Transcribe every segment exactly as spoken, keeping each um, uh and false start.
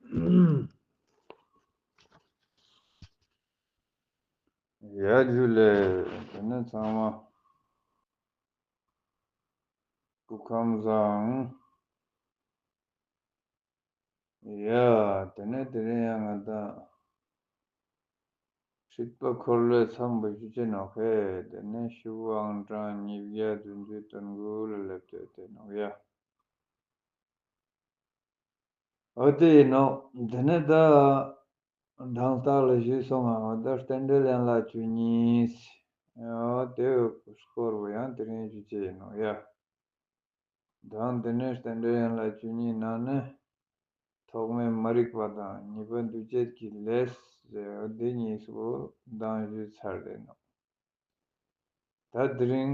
ཡ་ཇུ་ལེ། དེ་ནས་ཚང་མ་སྐུ་ཁམས་བཟང་། ཡ། དེ་ནས་དེ་རིང་ཡང་ང་དང་སྲིད་པ་འཁོར་ལོའི་མཚམས་པོ་ཞུ་ཅེས་ནོག་ཧེ། དེ་ནས་ཤུ་ཝང་ཀྲང་ཉིས་བརྒྱ་བདུན་ཅུ་དོན་དགུ་ལ་སླེབས་ཏེ་དེ་ནོག་ཡ། འོ་དེ་ཡིན་ནོ། དེ་ནས་ད་དང་རྟགས་ལ་ཞུས་སོང་ང་། འོ་ད་རྟེན་འབྲེལ་ཡན་ལག་བཅུ་གཉིས། འོ་དེ་སྐོར་བོ་ཡང་དེ་རིང་ཞུ་ཅེས་ཡིན་ནོ་ཡ། དང་དེ་ནས་རྟེན་འབྲེལ་ཡན་ལག་བཅུ་གཉིས་ནང་ནས་ཐོག་མའི་མ་རིག་པ་དང་གཉིས་པ་འདུ་བྱེད་ཀྱི་ལས་ཟེར་བ་འདི་གཉིས་པོ་མདང་ཞུས་ཚར་རེད་ནོ། ད་དེ་རིང་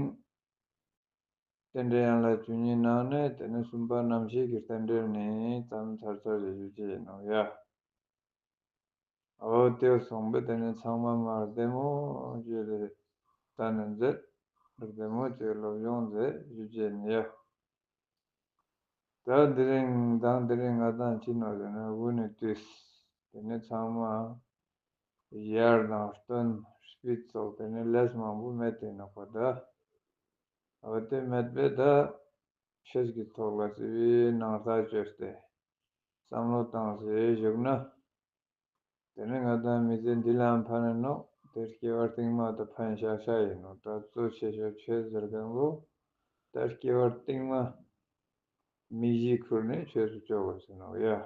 རྟེན་འབྲེལ་ཡན་ལག་བཅུ་གཉིས་ནང་ནས་དེ་ནས་གསུམ་པ་རྣམ་ཤེས་ཀྱི་རྟེན་འབྲེལ་ནི་བརྩམས་ཚར་ཚར་རེ་ཞུ་ཅེས་ཡིན་ནོ་ཡ། འོ་དེ་སོང་པས་དེ་ནས་ཚང་མ་མར་བདེ་མོ་བྱས་ལས་ད་ནས་མཛད། བདེ་མོ་བྱས་སློབ་སྦྱོང་མཛད་ཞུ་ཅེས་ཡིན་ཡ། ད་དེ་རིང་དང་དེ་རིང་ང་དང་ཅི་ནོ་ཟེར་ན་དབུ་ནས་བཏུས། དེ་ནས་ཚང་མ་ཡར་དང་སྟོན་སྤིད་སོགས་དེ་ནས་ལས་མང་པོ་མེད་དེ་ནོ་གོ་ད། འོ་དེ་མེད་པས་ད་ཆོས་ཀྱི་ཐོག་ལ་བརྩི་བའི་ནང་ལྟ་བཅོས་ཏེ་བསམ་བློ་བཏང་ཟེར་བཞུགས་ན། དེ་ནས་ང་དང་མི་ཚེ་འདི་ལའང་ཕན་ནོ། དེ་སྐྱེ་བ་རྟིང་མ་དང་ཕན་ཤག་ཤག་ཡིན་ནོ། ད་གཙོ་ཆེ་ཤོས་ཆོས་ཟེར་མཁན་པོ་ད་སྐྱེ་བ་རྟིང་མ་མིག་བཞི་ཁུར་ནས་ཆོས་སུ་སྤྱོད་དགོས་ཟེར་ནོ་ཡ།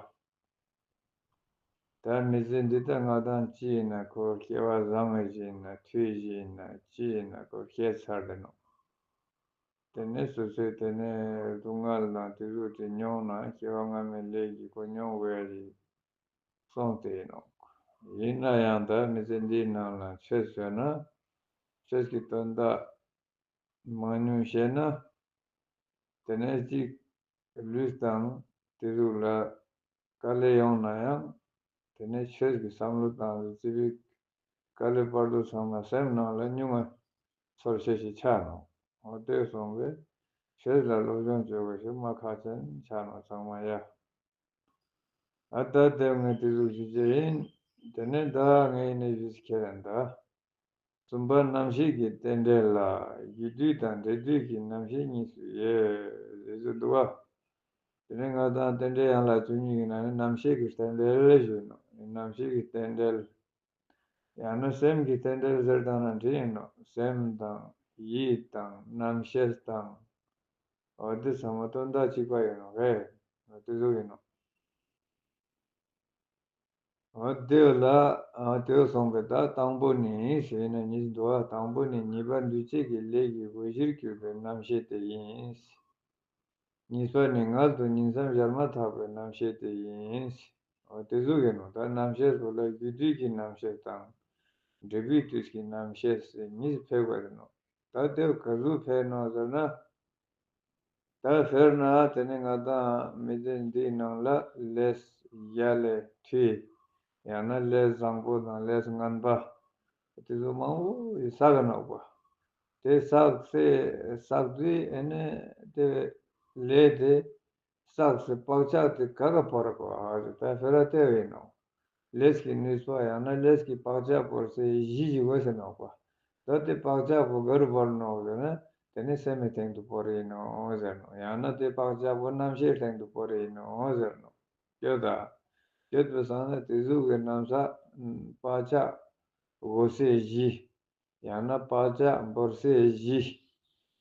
ད་མི་ཚེ་འདི་ད་ང་དང་ཅི་ཡིན་ན་ཁོ་སྐྱེ་བ་བཟང་ངེ་ཅི་ཡིན་ན་འཐུས་ཅི་ཡིན་ན་ཅི་ཡིན་ན་ཁོ་ཤེས་ཚར་དེ་ནོ། དེ་ནས་སོ་སོའི་དེ་ནས་སྡུག་བསྔལ་དང་དེ་ཚོ་དེ་མྱོང་ན་སྐྱེ་བ་སྔ་མའི་ལས་ཀྱི་ཁོ་མྱོང་དགོས་ཡ་ཞིག་སོང་སྟེ་ཡིན་ནོ། ཡིན་ན་ཡང་ད་མི་ཚེ་འདིའི་ནང་ལ་ཆོས་ཟེར་ན་ཆོས་ཀྱི་དོན་དག་མང་ཉུང་བཤད་ན། དེ་ནས་གཅིག་ལུས་དང་དེ་ཟུག་ལ་དཀའ་ལས་ཡོང་ན་ཡང་། དེ་ནས་ཆོས་ཀྱི་བསམ་བློ་བཏང་སྟེ་བརྩི་བའི་དཀའ་ལས་བར་དུ་ཚང་མ་སེམས་ནང་ལ་སྙུང་བ་ཚོར་ཤེས་ཤིག་ཆགས་ནོ། འོ་དེ་སོང་བས་ཆོས་ལ་སློབ་སྦྱོང་བྱེད་དགོས་ཤིག་མ་ཁག་ཅན་ཆགས་ནོ་ཚང་མ་ཡ། ཨ་ད་དེ་ངས་དེ་ཟུག་ཞུ་རྒྱུ་ཡིན། དེ་ནས་ད་ངས་ནས་ཞུས་ཁྱེད་རང་ད། གསུམ་པ་རྣམ་ཤེས་ཀྱི་རྟེན་འབྲེལ་ལ་རྒྱུ་དུས་དང་འབྲས་དུས་ཀྱི་རྣམ་ཤེས་གཉིས་སུ་དབྱེ། རེ་ཟུང་འདུག་བ། དེ་ནས་ང་དང་རྟེན་འབྲེལ་ཡན་ལག་བཅུ་གཉིས་ཀྱི་ནང་ནས་རྣམ་ཤེས་ཀྱི་རྟེན་འབྲེལ་ཞུས་ནོ། རྣམ་ཤེས་ཀྱི་རྟེན་འབྲེལ། ཡང་ན་སེམས་ཀྱི་རྟེན་འབྲེལ་ཟེར་དང་ན་འདྲ་ཡིན་ནོ། སེམས་དང་ཡིད་དང་རྣམ་ཤེས་དང་། འོ་དེ་ཚང་མ་དོན་དག་གཅིག་པ་ཡིན་ནོ་རེད། འོ་དེ་ཟུག་ཡིན་ནོ། འོ་དེ་ལ་འོ་དེ་སོང་པས་ད་དང་པོ་ནི་ཟེར་ན་གཉིས་འདུག་བ། དང་པོ་ནི་ཉེས་པ་འདུ་བྱེད་ཀྱི་ལས་ཀྱི་དབང་གཞིར་གྱུར་པའི་རྣམ་ཤེས་དེ་ཡིན། གཉིས་པ་ནི་མངལ་དུ་ཉིང་མཚམས་སྦྱར་མ་ཐག་པའི་རྣམ་ཤེས་དེ་ཡིན། འོ་དེ་ཟུག་ཡིན་ནོ། ད་རྣམ་ཤེས་སོགས་ལ་རྒྱུ་དུས་ཀྱི་རྣམ་ཤེས་དང་། འབྲས་བུའི་དུས་ཀྱི་རྣམ་ཤེས་ཟེར་གཉིས་ཕེབས་པ་ཡིན་ནོ། ད་དེ་ག་ཟུག་ཕེབས་ནོ་ཟེར་ན། ད་དཔེར་ན་དེ་ནི་ང་དང་མི་ཚེ་འདིའི་ནང་ལ་ལས་ཡ་ལས་མཐུ། ཡང་ན་ལས་བཟང་པོ་དང་ལས་ངན་པ། དེ་ཚོ་མང་པོ་ཞིག་བསགས་ནོག་པ། དེ་བསགས་ཚེ་བསགས་དུས་ཨེ་ནས་དེ་ལས་དེ་བསགས་ཚེ་བག་ཆགས་དེ་ག་ག་བོར་གོ་ཨ་ད་ཕེ་ར་དེ་བས་ནོ། ལས་ཀྱི་ནུས་པ་ཡང་ན་ལས་ཀྱི་བག་ཆགས་བོར་ཚེ་གཞི་ཞིག་འོས་ཟེར་ནོག་པ། ད་དེ་བག་ཆགས་པོ་ག་རུ་བོར་ནོག་ཟེར་ན། དེ་ནི་སེམས་མའི་སྟེང་དུ་བོར་ཡིན་ནོ་ཟེར་ནོ། ཡང་ན་དེ་བག་ཆགས་པོ་རྣམ་ཤེས་སྟེང་དུ་བོར་ཡིན་ནོ་ཟེར་ནོ། ཡོད་ད། ཡོད་པའི་སང་ན་དེ་གཟུགས་ཀྱི་རྣམ་གཞག་བག་ཆགས་བོར་སའི་གཞི། ཡང་ན་བག་ཆགས་བོར་སའི་གཞི།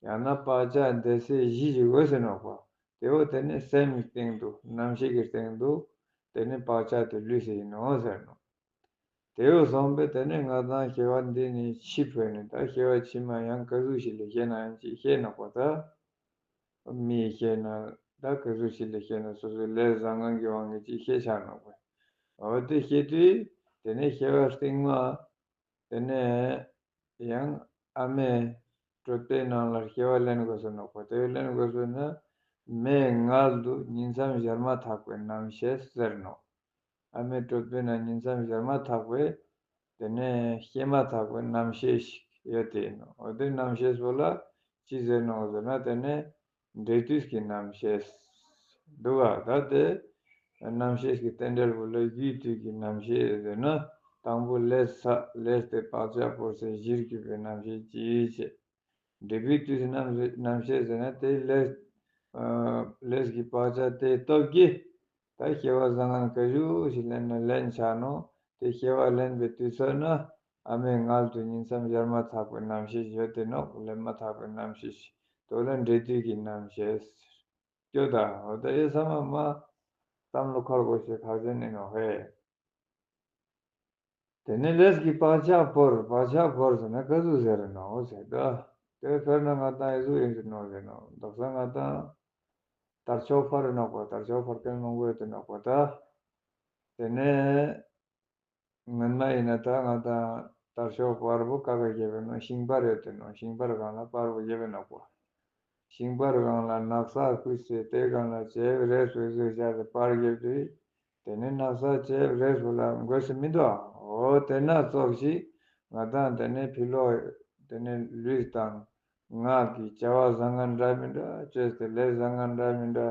ཡང་ན་བག་ཆགས་འདས་སའི་གཞི་ཞིག་འོས་ཟེར་ནོག་པ། དེ་འོ་དེ་ནི་སེམས་ཀྱི་སྟེང་དུ་རྣམ་ཤེས་ཀྱི་སྟེང་དུ་དེ་ནི་བག་ཆགས་དེ་ལུས་སེ་ཡིན་ནོ་ཟེར་ནོ། དེ་འོ་སོང་པས་དེ་ནི་ང་དང་སྐྱེ་བ་འདི་ནི་འཆི་འཕོས་ནས་ད་སྐྱེ་བ་ཕྱི་མ་ཡང་ག་ཟུག་ཞིག་ལ་སྐྱེ་ན་ཡང་ཅིག་ཤེས་ནོག་པ་ད། མིའི་སྐྱེ་ན་ད་ག་ཟུག་ཞིག་ལ་སྐྱེ་ན་སོ་སོའི་ལས་བཟང་ངན་གྱི་དབང་གིས་ཅིག་ཤེས་ཆགས་ནོག་པས། འོ་དེ་ཤེས་དུས་དེ་ནི་སྐྱེ་བ་རྟིང་མ། དེ་ནས་ཡང་ཨ་མའི་གྲོད་པའི་ནང་ལ་སྐྱེ་བ་ལེན་དགོས་སོ་ནོག་པ། དེ་ལེན་དགོས་སོ་ན་མའི་མངལ་དུ་ཉིང་མཚམས་སྦྱར་མ་ཐག་པའི་རྣམ་ཤེས་ཟེར་ནོག། ཨ་མའི་གྲོད་པའི་ནང་ཉིང་མཚམས་སྦྱར་མ་ཐག་པའི་དེ་ནས་སྐྱེས་མ་ཐག་པའི་རྣམ་ཤེས་ཤིག་ཡོད་དེ་ཡིན་ནོག། འོ་དེ་རྣམ་ཤེས་པོ་ལ་ཅི་ཟེར་ནོག་ཟེར་ན་དེ་ནས་འབྲས་དུས་ཀྱི་རྣམ་ཤེས་འདུག་ག། ད་དེ་ རྣམ་ཤེས་ཀྱི་རྟེན་འབྲེལ་པོ་ལ་རྒྱུའི་དུས་ཀྱི་རྣམ་ཤེས་ཟེར་ན། དང་པོ་ལས་བསགས། ལས་དེ་བག་ཆགས་བོར་ཚེ་གཞིར་གྱུར་པའི་རྣམ་ཤེས་ཀྱིས་བྱེད། འབྲས་བུའི་དུས་སུ་རྣམ་རྣམ་ཤེས་ཟེར་ན། དེ་ལས་ཨ་ལས་ཀྱི་བག་ཆགས་དེའི་སྟོབས་ཀྱིས་ད་སྐྱེ་བ་བཟང་ངན་ག་ཚོད་ཞིག་ལེན་ན་ལེན་ཆགས་ནོ། དེ་སྐྱེ་བ་ལེན་པའི་དུས་ཚོད་ན་ཨ་མའི་མངལ་དུ་ཉིང་མཚམས་སྦྱར་མ་ཐག་པའི་རྣམ་ཤེས་ཡོད་དེ་ནོ། ལེན་མ་ཐག་པའི་རྣམ་ཤེས་ཤིག། དེ་ལ་འབྲས་དུས་ཀྱི་རྣམ་ཤེས་ཟེར། སྐྱོ་ད། འོ་ད་ཨེ་ཚང་མ་མ་བསམ་བློ་འཁོར་དགོས་ཤེས་ཁག་ཅན་ཡིན་ནོ་ཧེ། དེ་ནས་ལས་ཀྱི་བག་ཆགས་བོར། བག་ཆགས་བོར་ཟེར་ན་ག་ཟུག་ཟེར་ནོ་ཟེར་ད། དེ་དཔེར་ན་ང་དང་ཨེ་ཟུག་ཡིན་ཟེར་ནོ་ཟེར་ནོ། དག་ས་ང་དང་དར་ལྕོག་ཕར་ནོག་པ། དར་ལྕོག་ཕར་མཁན་མང་པོ་ཡོད་དེ་ནོག་པ་ད། དེ་ནས་སྔོན་མ་ཡིན་ན་ད་ང་དང་དར་ལྕོག་པར་བུ་ཀ་ཀ་བརྒྱབ་པའི་ནང་ཤིང་པར་ཡོད་དེ་ནོ། ཤིང་པར་སྒང་ལ་པར་བུ་བརྒྱབ་པའི་ནོག་པ། ཤིང་པར་སྒང་ལ་ནགས་ཚལ་བརྐོས་ཚེ་དེ་སྒང་ལ་ཅེབ་རེས་བུ་ཟུག་བཞག་སྟེ་པར་བརྒྱབ་དུས། དེ་ནས་ནགས་ཚལ་ཅེབ་རེས་བུ་ལ་དགོས་སུ་མི་འདུག། འོ་དེ་ན་ཙོགས་ཤིག་ང་དང་དེ་ནས་ཕྱི་ལོགས་དེ་ནས་ལུས་དང་ངག་གི་བྱ་བ་བཟང་ངན་འདྲ་མི་འདྲ་བཅོས་ཏེ། ལས་བཟང་ངན་འདྲ་མི་འདྲ་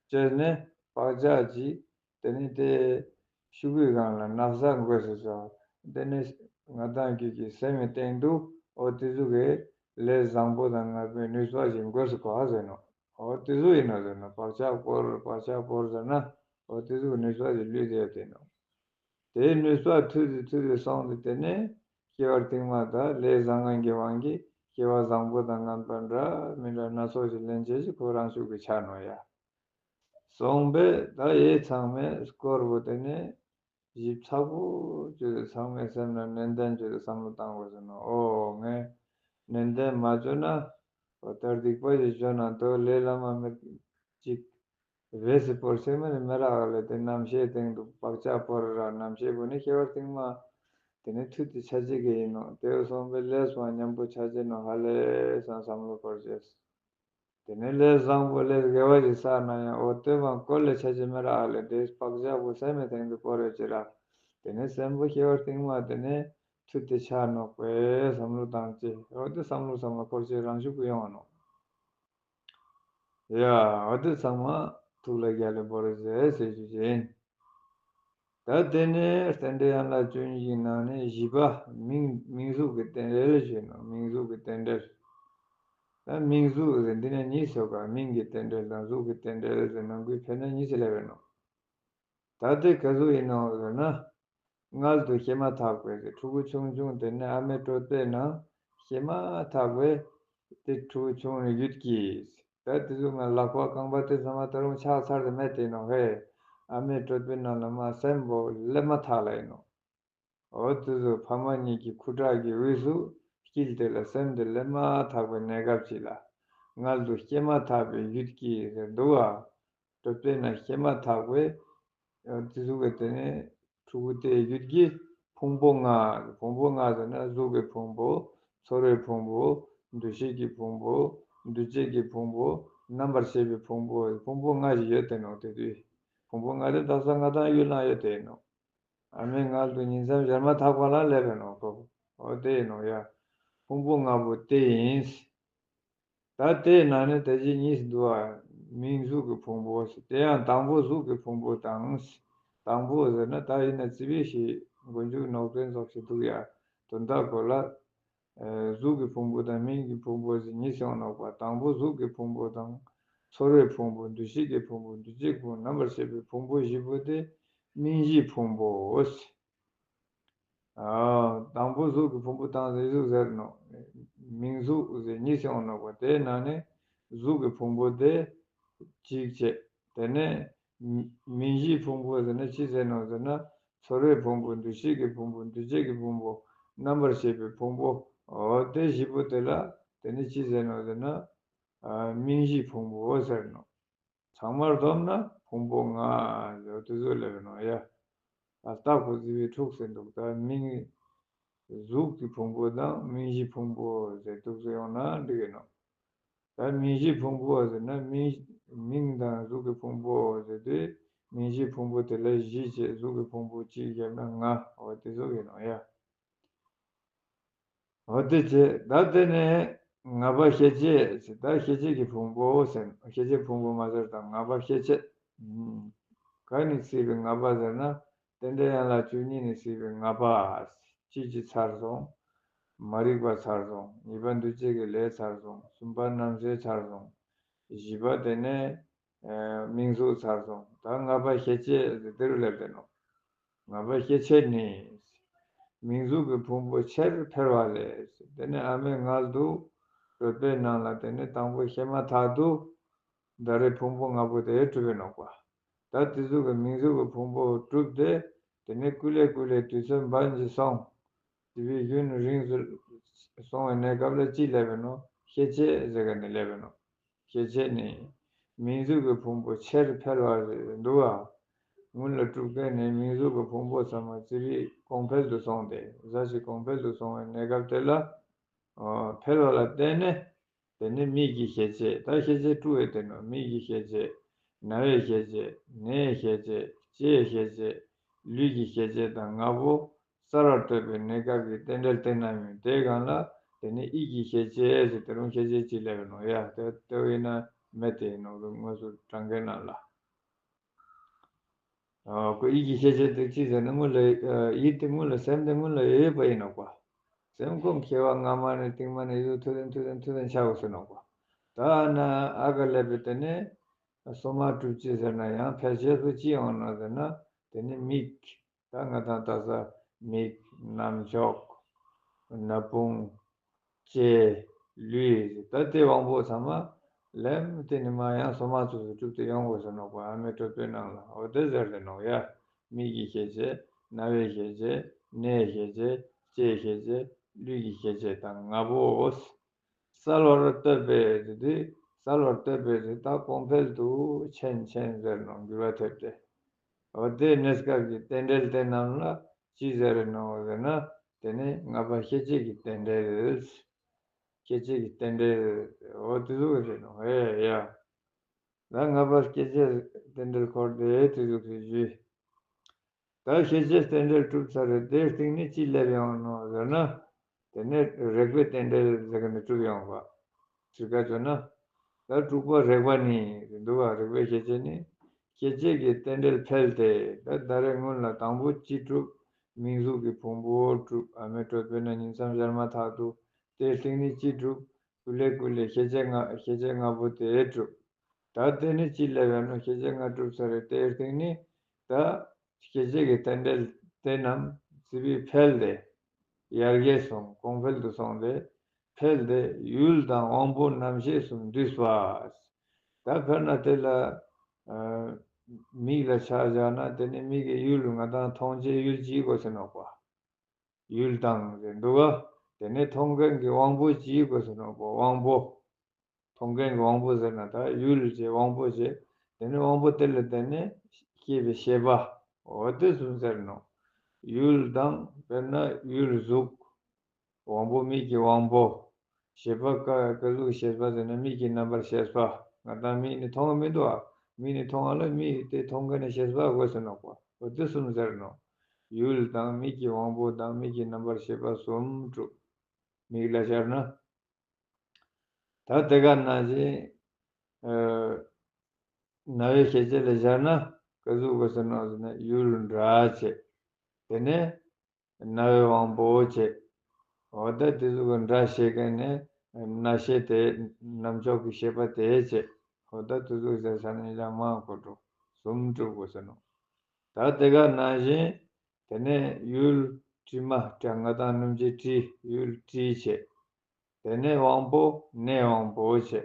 བཅོས་ནས་བག་ཆགས་ཀྱིས། དེ་ནས་དེ་ཤུ་གུའི་སྒང་ལ་ནགས་ཚལ་དགོས་སུ་སོང་། དེ་ནས་ང་དང་ཁྱོད་ཀྱི་སེམས་ཀྱི་སྟེང་དུ་འོ་དེ་ཟུག་གི་ལས་བཟང་པོ་དང་ངན་པའི་ནུས་པ་ཞིག་དགོས་སུ་གོ་ཟེར་ནོ། འོ་དེ་ཟུག་ཡིན་ནོ་ཟེར་ནོ། བག་ཆགས་བོར། བག་ཆགས་བོར་ཟེར་ན་འོ་དེ་ཟུག་གི་ནུས་པ་ཞིག་ལུས་ཏེ་ཡོད་དེ་ནོ། དེའི་ནུས་པ་ཐུལ་ཏེ་ཐུལ་ཏེ་སོང་སྟེ། དེ་ནས་སྐྱེ་བ་རྟིང་མ་ད་ལས་བཟང་ངན་གྱི་དབང་གིས་སྐྱེ་བ་བཟང་པོ་དང་ངན་པ་འདྲ་མི་འདྲ་སྣ་ཚོགས་ཤིག་ལེན་བྱེད་ཀྱི་ཁོ་རང་ཤུགས་ཀྱིས་ཆགས་ནོ་ཡ། སོང་པས་ད་ཡེ་ཚང་མས་སྐོར་བུ་དེ་ནས་ཞིབ་ཚགས་པོ་བཅོས་ཏེ། ཚང་མའི་སེམས་ལ་ནན་ཏན་བཅོས་ཏེ་བསམ་བློ་བཏང་དགོས་ཟེར་ནོ། ཨོ་ངས་ནན་ཏན་མ་བཅོས་ན། འོ་ལྟར་སྡིག་པ་ཞིག་བཅོས་ན་དོ་ལས་བླ་མ་མི་གཅིག་བས་སི་པོར་སེ་མ་ནི་མེ་རག་ལས་དེ་རྣམ་ཤེས་སྟེང་དུ་བག་ཆགས་བོར་ར། རྣམ་ཤེས་པོ་ནི་སྐྱེ་བ་རྟིང་མ་དེ་ནི་ཐུལ་ཏེ་ཆ་བྱེད་ཀྱི་ཡིན་ནོ། དེ་སོང་པས་ལས་སུའང་མཉམ་པོ་ཆ་བྱེད་ནོ། ཧ་ལས་སང་བསམ་བློ་འཁོར་བྱས། དེ་ནས་ལས་བཟང་པོ་ལས་དགེ་བ་ཞིག་བསགས་ན་ཡང་འོ་དེ་མ་བཀོལ་ལས་ཆ་བྱེད་མེ་རག་ལས་དེ་བག་ཆགས་པོ་སེམས་མའི་སྟེང་དུ་བོར་ཡོད་ཅེ་ར། དེ་ནས་སེམས་པོ་སྐྱེ་བ་རྟིང་མ་དེ་ནས་ཐུལ་ཏེ་ཆགས་ནོག་པས་བསམ་བློ་བཏང་ཅེ། འོ་དེ་བསམ་བློ་བསམ་བློ་འཁོར་བྱས་རང་ཤུགས་ཀྱིས་ཡོང་བ་ནོ། ཡ། འོ་དེ་ཚང་མ་ཐུགས་ལ་རྒྱ་ལས་བོར་ཟེར་ཞུ་རྒྱུ་ཡིན། ད་དེ་ནས་རྟེན་འབྲེལ་ཡན་ལག་བཅུ་གཉིས་ཀྱི་ནང་ནས་བཞི་པ་མིང་། མིང་གཟུགས་ཀྱི་རྟེན་འབྲེལ་ཞུས་ནོ། མིང་གཟུགས་ཀྱི་རྟེན་འབྲེལ། ད་མིང་གཟུགས་ཟེར་འདི་ནས་གཉིས་སོ་ག། མིང་གི་རྟེན་འབྲེལ་དང་གཟུགས་ཀྱི་རྟེན་འབྲེལ་ཟེར་ནང་ཁུལ་ཕལ་ཆེར་གཉིས་སུ་སླེབས་པས་ནོ། ད་དེ་ག་ཟུག་ཡིན་ནོ་ཟེར་ན། མངལ་དུ་སྐྱེས་མ་ཐག་པའི་ཕྲུ་གུ་ཆུང་ཆུང་དེ་ནི་ཨ་མའི་གྲོད་པའི་ནང་སྐྱེས་མ་ཐག་པའི་དེ་ཕྲུ་གུ་ཆུང་ནི་ཡུལ་གྱིས། ད་དེ་ཚོ་ང་ལག་པ་རྐང་པ་དེ་ཚང་མ་ད་རུང་ཆག་ཚར་དུ་མེད་དེ་ནོ་ཧེ། ཨ་མའི་གྲོད་པའི་ནང་ལ་མ་སེམས་པོ་སླེབས་མ་ཐག་ལ་ཡིན་ནོ། འོ་དེ་ཚོ་ཕ་མ་གཉིས་ཀྱི་ཁུ་ཁྲག་གི་དབུས་སུ་དཀྱིལ་དེ་ལ་སེམས་དེ་སླེབས་མ་ཐག་པའི་གནས་སྐབས་ཅིག་ལ། མངལ་དུ་སྐྱེས་མ་ཐག་པའི་ཡུལ་གྱིས་ཟེར་འདུག་བ། གྲོད་པའི་ནང་སྐྱེས་མ་ཐག་པའི་དེ་ཚོ་གི་དེ་ནས་ཕྲུ་གུ་དེའི་ཡུལ་གྱི་ཕུང་པོ་ལྔ། ཕུང་པོ་ལྔ་ཟེར་ན་གཟུགས་ཀྱི་ཕུང་པོ། ཚོར་བའི་ཕུང་པོ། འདུ་ཤེས་ཀྱི་ཕུང་པོ། འདུ་བྱེད་ཀྱི་ཕུང་པོ། རྣམ་པར་ཤེས་པའི་ཕུང་པོ། ཕུང་པོ་ལྔ་ཞིག་ཡོད་དེ་ནོ། དེ་དུས་ཕུང་པོ་ལྔ་དེ་དག་ས་ང་དང་ཡུལ་ལ་ཡོད་དེ་ནོ། ཨ་མའི་མངལ་དུ་ཉིང་མཚམས་སྦྱར་མ་ཐག་པ་ལ་སླེབས་པས་ནོ་ཁོ། འོ་དེ་ཡིན་ནོ་ཡ། ཕུང་པོ་ལྔ་པོ་དེ་ཡིན། ད་དེའི་ནང་ནས་དེ་བཞིན་གཉིས་སུ་འདུ་བ། མིང་གཟུགས་ཀྱི་ཕུང་པོ་ཟེར། དེ་ཡང་དང་པོ་གཟུགས་ཀྱི་ཕུང་པོ་དང་། དང་པོ་ཟེར་ན་ད་ཡིན་ན་རྩིས་པའི་ཞིག་མགོ་མཇུག་ནོར་སྐྱོན་སོགས་ཤིག་འདུག་ཡ། དོན་དག་གོ་ལ། ཨེ། གཟུགས་ཀྱི་ཕུང་པོ་དང་མིང་གི་ཕུང་པོ་ཟེར་གཉིས་སུ་ཡང་ནོག་པ། དང་པོ་གཟུགས་ཀྱི་ཕུང་པོ་དང་། ཚོར་བའི་ཕུང་པོ། འདུ་ཤེས་ཀྱི་ཕུང་པོ། འདུ་བྱེད་ཕུང་པོ། རྣམ་པར་ཤེས་པའི་ཕུང་པོ་བཞི་པོ་དེ་མིང་གཞིའི་ཕུང་པོ་ཟེར། ཨ། དང་པོ་གཟུགས་ཀྱི་ཕུང་པོ་དང་ཟེར་གཟུགས་ཟེར་ནོ། མིང་གཟུགས་ཟེར་གཉིས་སུ་ཡང་ནོག་པ། དེའི་ནང་ནས་གཟུགས་ཀྱི་ཕུང་པོ་དེ་གཅིག་བྱས། དེ་ནས་མིང་གཞིའི་ཕུང་པོ་ཟེར་ན་ཅི་ཟེར་ནོ་ཟེར་ན། ཚོར་བའི་ཕུང་པོ། འདུ་ཤེས་ཀྱི་ཕུང་པོ། འདུ་བྱེད་ཀྱི་ཕུང་པོ། རྣམ་པར་ཤེས་པའི་ཕུང་པོ། འོ་དེ་བཞི་པོ་དེ་ལ་དེ་ནི་ཅི་ཟེར་ནོ་ཟེར་ན། ཨ། མིང་གཞིའི་ཕུང་པོ་ཟེར་ནོ། ཚང་མར་བསྡོམས་ན་ཕུང་པོ་ལྔ་ཟེར་དུས་ཚོད་སླེབས་ནོ་ཡ། ད་ལྟ་ཁོ་རྩིས་པའི་འཁྲུག་ཟེར་འདུག། ད་མིང་གཟུགས་ཀྱི་ཕུང་པོ་དང་མིང་གཞིའི་ཕུང་པོ་ཟེར་འདུག་ཟེར་ཡོང་ན་འགྲིག་གི་ནོ། ད་མིང་གཞིའི་ཕུང་པོ་ཟེར་ན་མིང་། མིང་དང་གཟུགས་ཀྱི་ཕུང་པོ་ཟེར་དུས་མིང་གཞིའི་ཕུང་པོ་དེ་ལ་བཞི་བྱས། གཟུགས་ཀྱི་ཕུང་པོ་གཅིག་བརྒྱབ་ན་ལྔ། འོ་དེ་ཚོ་ཡིན་ནོ་ཡ། འོ་དེ་བྱས། ད་དེ་ནས་ལྔ་པ་ཤེས་བྱེད་ཟེར། ད་ཤེས་བྱེད་ཀྱི་ཕུང་པོ་ཟེར། ཤེས་བྱེད་ཕུང་པོ་མ་ཟེར་དང་ལྔ་པ་ཤེས་བྱེད། ཨུམ། ག་ནས་སྲིད་པའི་ལྔ་པ་ཟེར་ན། རྟེན་འབྲེལ་ཡན་ལག་བཅུ་གཉིས་ནས་སྲིད་པའི་ལྔ་པ། གཅིག་གིས་ཚར་སོང་། མ་རིག་པ་ཚར་སོང་། གཉིས་པ་འདུ་བྱེད་ཀྱི་ལས་ཚར་སོང་། གསུམ་པ་རྣམ་ཤེས་ཚར་སོང་། བཞི་པ་དེ་ནས་ཨ་མིང་གཟུགས་ཚར་སོང་། ད་ལྔ་པ་ཤེས་བྱེད་ཟེར་དེ་རུ་སླེབས་ཏེ་ནོ། ལྔ་པ་ཤེས་བྱེད་ནི། མིང་གཟུགས་ཀྱི་ཕུང་པོ་ཆེར་འཕེལ་བ་ལས། དེ་ནས་ཨ་མའི་མངལ་དུ་གྲོད་པའི་ནང་ལ་དེ་ནས་དང་པོ་སྐྱེས་མ་ཐག་ཏུ་ད་རེས་ཕུང་པོ་ལྔ་པོ་དེ་གྲུབ་པའི་ནོ་པ། ད་དེ་ཚོ་གི་མིང་གཟུགས་ཀྱི་ཕུང་པོ་གྲུབ་སྟེ། དེ་ནས་ཀུ་ལེ་ཀུ་ལེ་དུས་ཚོད་འབའ་ཞིག་སོང་། དེ་བས་རྒྱུན་རིང་སུ་སོང་བའི་གནས་སྐབས་ལ་ཅི་སླེབས་པའི་ནོ། ཤེས་བྱེད་ཟེར་ག་ནས་སླེབས་པའི་ནོ། ཤེས་བྱེད་ནི། མིང་གཟུགས་ཀྱི་ཕུང་པོ་ཆེར་འཕེལ་བ་རེད་འདུག་བ། སྔོན་ལ་གྲུབ་མཁན་ནི་མིང་གཟུགས་ཀྱི་ཕུང་པོ་ཚང་མ་རྩིས་རིག་གོང་འཕེལ་དུ་སོང་སྟེ། ཟ་ཞིག་གོང་འཕེལ་དུ་སོང་བའི་གནས་སྐབས་དེ་ལ། འཕེལ་བ་ལ་བརྟེན་ནས། དེ་ནི་མིག་གི་ཤེས་བྱེད། ད་ཤེས་བྱེད་དྲུག་ཡོད་དེ་ནོ། མིག་གི་ཤེས་བྱེད། རྣ་བའི་ཤེས་བྱེད། སྣའི་ཤེས་བྱེད། ལྕེའི་ཤེས་བྱེད། ལུས་ཀྱི་ཤེས་བྱེད་དང་ལྔ་པོ། གསལ་བར་གཏོད་པའི་གནས་སྐབས་ཀྱི་རྟེན་འབྲེལ་དེ་རྣམས་ཡིན། དེའི་སྒང་ལ་དེ་ནི་ཡིད་ཀྱི་ཤེས་བྱེད་ཟེར་དེ་རུང་ཤེས་བྱེད་ཅིག་སླེབས་ནོ་ཡ། དེ་དེ་བས་ན་མེད་དེ་ཡིན་ནོ། དངོས་སུ་གྲངས་ཀའི་ནང་ལ། ཨ་ཁོ་ཡིད་ཀྱི་ཤེས་བྱེད་དེ་ཅི་ཟེར་ན་སྔོན་ལ་ཡིད་དེ་སྔོན་ལ་སེམས་དེ་སྔོན་ལ་ཡོད་པ་ཡིན་ནོ་པ། སེམས་ཁོ་མཁས་པ་སྔ་མ་ནས་རྟིང་མ་ནས་ཡོད་ཐུ་ལེན་ཐུ་ལེན་ཐུ་ལེན་ཆགས་ཟེར་ནོ་པ། ད་ན་ཨ་ག་སླེབས་པའི་དེ་ནས་སོ་མ་གྲུབ་ཅི་ཟེར་ན་ཡང་ཕལ་ཆེར་སུ་ཅི་ཡོང་ནོ་ཟེར་ན། དེ་ནི་མིག་ད་ང་དང་ལྟ་ས་མིག་རྣམ་ཅོག་ན་བུང་། ལྕེ། ལུས། ད་དེ་དབང་པོ་ཚང་མ་ལེམ་དེ་ནི་མ་ཡང་སོ་མ་ཚོ་སུ་གྲུབ་སྟེ་ཡོང་དགོས་ཟེར་ནོ་པ། ཨ་མའི་གྲོད་པའི་ནང་ལ། འོ་དེ་ཟེར་ཏེ་ནོ་ཡ། མིག་གི་ཤེས་བྱེད། རྣ་བའི་ཤེས་བྱེད། སྣའི་ཤེས་བྱེད། ལྕེའི་ཤེས་བྱེད། ལུས་ཀྱི་ཤེས་བྱེད་དང་ལྔ་པོ། གསལ་བར་བཏབ་པས་དེ་དུས་གསལ་བར་བཏབ་པས་དེ་ད་གོང་འཕེལ་དུ་ཕྱིན་ཕྱིན་ཟེར་ནོ། འགྱུར་བ་ཐེབས་ཏེ། འོ་དེ་གནས་སྐབས་ཀྱི་རྟེན་འབྲེལ་དེ་རྣམས་ལ་ཅི་ཟེར་ནོ་ཟེར་ན། དེ་ནི་ལྔ་པ་ཤེས་བྱེད་ཀྱི་རྟེན་འབྲེལ། ཤེས་བྱེད་ཀྱི་རྟེན་འབྲེལ། འོ་དེ་ཟུག་ཟེར་ནོ་ཨེ་ཡ། ད་ལྔ་པ་ཤེས་བྱེད་རྟེན་འབྲེལ་སྐོར་དེ་དེ་ཟུག་ཟེར་ཞུས། ད་ཤེས་བྱེད་རྟེན་འབྲེལ་གྲུབ་ཚར་རེད། དེའི་སྟེང་ནས་ཅི་སླེབས་ཡོང་ནོ་ཟེར་ན། དེ་ནས་རེག་པའི་རྟེན་འབྲེལ་ཟེར་གི་ནས་གྲུབ་ཡོང་བ། ཚིག་ཁ་བརྗོད་ན། ད་དྲུག་པ་རེག་པ་ནི་འདུག་ག་རེག་པའི་ཤེས་བྱེད་ནི། ཤེས་བྱེད་ཀྱི་རྟེན་འབྲེལ་འཕེལ་ཏེ། ད་ད་རེས་སྔོན་ལ་དང་པོ་ཅི་གྲུབ། མིང་གཟུགས་ཀྱི་ཕུང་པོ་གྲུབ། ཨ་མའི་གྲོད་པའི་ནང་ཉིང་མཚམས་སྦྱར་མ་ཐག་ཏུ། དེའི་སྟེང་ནས་ཅི་གྲུབ། ཀུ་ལེ་ཀུ་ལེ་ཤེས་བྱེད་ལྔ་ཤེས་བྱེད་ལྔ་པོ་དེ་གྲུབ། ད་དེ་ནི་ཅི་སླེབས་ཡོང་ནོ། ཤེས་བྱེད་ལྔ་གྲུབ་ཚར་རེད། དེའི་སྟེང་ནས་ད་ཤེས་བྱེད་ཀྱི་རྟེན་འབྲེལ་དེ་རྣམས་རྩིས་པས་འཕེལ་ཏེ། ཡར་རྒྱས་སོང་། གོང་འཕེལ་དུ་སོང་སྟེ། འཕེལ་ཏེ་ཡུལ་དང་དབང་པོ་རྣམ་ཤེས་གསུམ་འདུས་པ། ད་དཔེར་ན་དེ་ལ་ཨ་མིག་ལ་ཆ་བཞག་ན། དེ་ནི་མིག་གི་ཡུལ་ང་དང་མཐོང་བྱེད་ཡུལ་གཅིག་དགོས་ཟེར་ནོ་པ། ཡུལ་དང་ཟེར་འདུག་ག་དེ་ནས་མཐོང་མཁན་གྱི་དབང་པོ་གཅིག་དགོས་ཟེར་ནོ་པ། དབང་པོ། མཐོང་མཁན་གྱི་དབང་པོ་ཟེར་ན་ད་ཡུལ་བྱས་དབང་པོ་བྱས། དེ་ནས་དབང་པོ་དེ་ལ་བརྟེན་ནས་སྐྱེས་པའི་ཤེས་པ། འོ་དེ་གསུམ་ཟེར་ནོ། ཡུལ་དང་། དཔེར་ན་ཡུལ་གཟུགས། དབང་པོ་མིག་གི་དབང་པོ། ཤེས་པ་ཀ་ཀ་ཟུག་ཤེས་པ་ཟེར་ན་མིག་གི་རྣམ་པར་ཤེས་པ། ང་དང་མིག་ནི་མཐོང་གི་མི་འདུག་ཨ། མིག་ནི་མཐོང་བ་ལ་མིག་དེ་མཐོང་མཁན་ནི་ཤེས་པ་དགོས་ཟེར་ནོ་པ། འོ་དེ་གསུམ་ཟེར་ནོ། ཡུལ་དང་མིག་གི་དབང་པོ་དང་མིག་གི་རྣམ་པར་ཤེས་པ་གསུམ་གྲུབ། མིག་ལ་སྦྱར་ན། ད་དེ་ག་ནང་བཞིན་ཨ་རྣ་བའི་ཤེས་བྱེད་ལ་སྦྱར་ན། ཀ་ཟུག་ག་ཟེར་ནོ་ཟེར་ན་ཡུལ་སྒྲ་བྱས། དེ་ནས་རྣ་བའི་དབང་པོ་བྱས། འོ་ད་དེ་ཟུག་གི་སྒྲ་ཤེས་མཁན་ནི་རྣ་ཤེས་དེ། རྣམ་ཅོག་གི་ཤེས་པ་དེ་བྱས། འོ་ད་དེ་ཟུག་ཟེར་ས་ནི་ཡང་མང་པོ་འགྲོ། གསུམ་གྲུབ་དགོས་ཟེར་ནོ། ད་དེ་ག་ནང་བཞིན། དེ་ནས་ཡུལ་དྲི་མ། དྲི། ང་དང་སྣུམ་གྱི་དྲི། ཡུལ་དྲི་བྱས། དེ་ནས་དབང་པོ་སྣའི་དབང་པོ་བྱས།